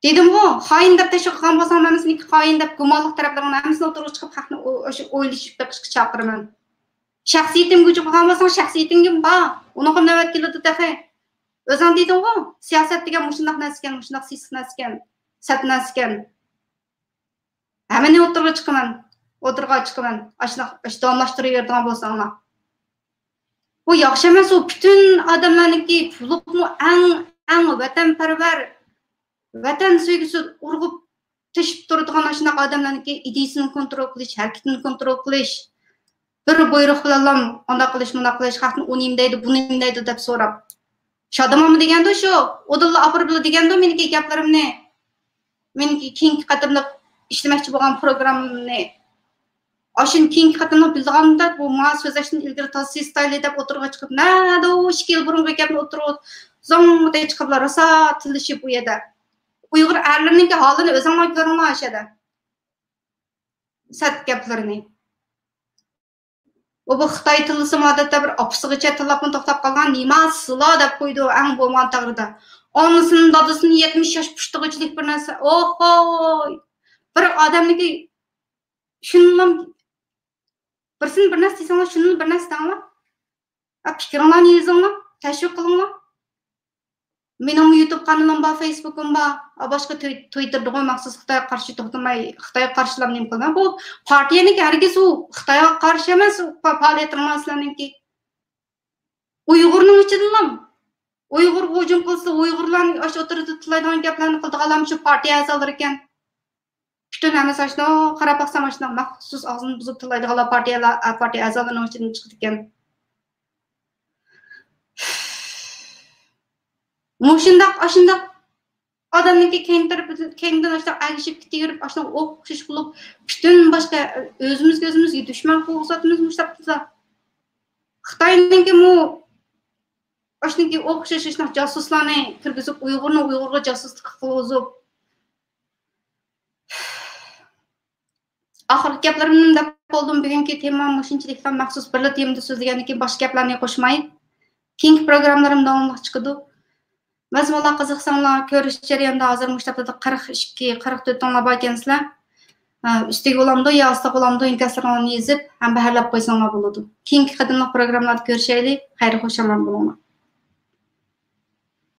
دېدىمغۇ، خائىن دەپ تەشۋىق قىلغان بولساڭ، مەن سېنىڭكى خائىن دەپ گۇمانلىق تەرەپلىرىڭنى ھەممىسىنى ئوتتۇرىغا چىقىپ، خەقنى ئو-، ئاشۇ ئويلىشىپ بېقىشقا چاقىرىمەن. شەخسىيىتىمگە ھۇجۇم قىلغان بولساڭ، شەخسىيىتىڭگىمۇ بار. ئۇنىڭغا نۆۋەت كېلىدۇ تېخى. ئۆزۈڭ دېدىڭغۇ، سىياسەت دېگەن مۇشۇنداق نەرسىكەن، مۇشۇنداق سېسىق نەرسىكەن، سەت نەرسىكەن. ھەممىنى ئوتتۇرىغا چىقىمەن، ئوتتۇرىغا چىقىمەن. ئاشۇنداق ئىش داۋاملاشتۇرۇۋېرىدىغان بولساڭلار. بۇ ياخشى ئەمەس، ئۇ پۈتۈن ئادەملەرنىڭكى، بولۇپمۇ ئەڭ، ئەڭ ۋەتەنپەرۋەر، ۋەتەن سۆيگۈسى ئۇرغۇپ تېشىپ تۇرىدىغان ئاشۇنداق ئادەملەرنىڭكى ئىدىيىسىنى كونترول قىلىش، ھەرىكىتىنى كونترول قىلىش. بىر بۇيرۇق بىلەنلا ئانداق قىلىش، مۇنداق قىلىش، خەقنى ئۇ نېمە دەيدۇ، بۇ نېمە دەيدۇ دەپ سوراپ. شادىمانمۇ دېگەندۇ شۇ، ئۇدۇللا ئاپىرىپلا دېگەندۇ مېنىڭكى گەپلىرىمنى، مېنىڭكى كېيىنكى قېتىملىق ئىشلىمەكچى بولغان پروگراممىمنى. ئاشۇنى كېيىنكى قېتىملىق بىلىدىغاندا، بۇ ماڭا سۆزلەشتىن ئىلگىرى تازا سېسىتايلى دەپ ئوتتۇرىغا چىقىپ، نەدە ئۇ ئىككى يىل بۇرۇنقى گەپنى ئوتتۇرىغا زوڭ دەپ چىقىپلا راسا تىللىشىپ ئۇ يەردە. ئۇيغۇر ئەرلىرىنىڭكى ھالىنى ئۆزۈڭلار كۆرۈڭلار ئاشۇ يەردە. سەت گەپلىرىنى. ئۇ بۇ خىتاي تىللىسىمۇ ئادەتتە بىر ئاپىسىغىچە تىللاپمۇ توختاپ قالغان، نېمە سىلا دەپ قويىدۇ ئەڭ بولمىغان تەقدىردە. ئانىسىنى، دادىسىنى يەتمىش ياش پۇشتىغۇچىلىك بىر نەرسە. ئوھوي! بىر ئادەمنىڭكى شۇندىلا بىرسىنى بىر نەرسە دېسەڭلار، شۇنىلا بىر نەرسە دەڭلار. ھە، پىكرىڭلارنى يېزىڭلار. تەشۋىق قىلىڭلار. مېنىڭمۇ يۇتۇب قانىلىم بار، فېيسبۇكۇم بار. ئا، باشقا توي-، تويتېردىغۇ مەخسۇس خىتايغا قارشى توختىماي، خىتايغا قارشىلاپ نېمە قىلىمەن؟ بۇ پارتىيەنىڭكى ھەرگىز ئۇ خىتايغا قارشى ئەمەس، ئۇ پا-، پائالىيەتلىرىڭلار سىلەرنىڭكى. ئۇيغۇرنىڭ ئىچىدىنلا ئۇيغۇرغا ھۇجۇم قىلسا، ئۇيغۇرلارنى ئاشۇ ئوتتۇرىدا تىللايدىغان گەپلەرنى قىلىدىغانلار شۇ پارتىيە ئەزالىرى ئىكەن. پۈتۈن ھەممىسى ئاشۇنداق قاراپ باقسام، ئاشۇنداق مەخسۇس ئاغزىنى بۇزۇپ تىللايدىغانلار پارتىيەلەر، پارتىيە ئەزالىرىنىڭ ئىچىدىن چىقىدىكەن. مۇشۇنداق، ئاشۇنداق ئادەمنىڭكى كەينى تەرىپىدىن، كەينىدىن ئاشۇنداق ئەگىشىپ كېتىۋېرىپ، ئاشۇنداق ئوخشاش قىلىپ، پۈتۈن باشقا ئۆزىمىزگە ئۆزىمىزگە دۈشمەن قىلغۇزاتىمىز مۇشۇنداق قىلسا. خىتاينىڭكىمۇ ئاشۇنىڭكى ئوخشاش ئاشۇنداق جاسۇسلارنى كىرگۈزۈپ، ئۇيغۇرنى ئۇيغۇرغا جاسۇسلۇق قىلغۇزۇپ. ئاخىرقى گەپلىرىمنى دەپ بولدۇم. بۈگۈنكى تېما مۇشۇنچىلىكلا مەخسۇس بىرلا تېمىدا سۆزلىگەندىن كېيىن باشقا گەپلەرنى قوشماي، كېيىنكى پروگراممىلىرىم داۋاملىق چىقىدۇ. مەزمۇنلار قىزىقساڭلار، كۆرۈش جەريانىدا ھازىر مۇشۇ ھەپتىدە قىرىق ئىككى، قىرىق تۆتىڭلار باركەنسىلەر. ئە، ئۈستىگە بولامدۇ يا ئاستىغا بولامدۇ، ئىنكاسلىرىڭلارنى يېزىپ ھەم بەھرىلەپ قويساڭلار بولىدۇ. كېيىنكى قېتىملىق پروگراممىلاردا كۆرۈشەيلى. خەير، خۇش ئامان بولۇڭلار.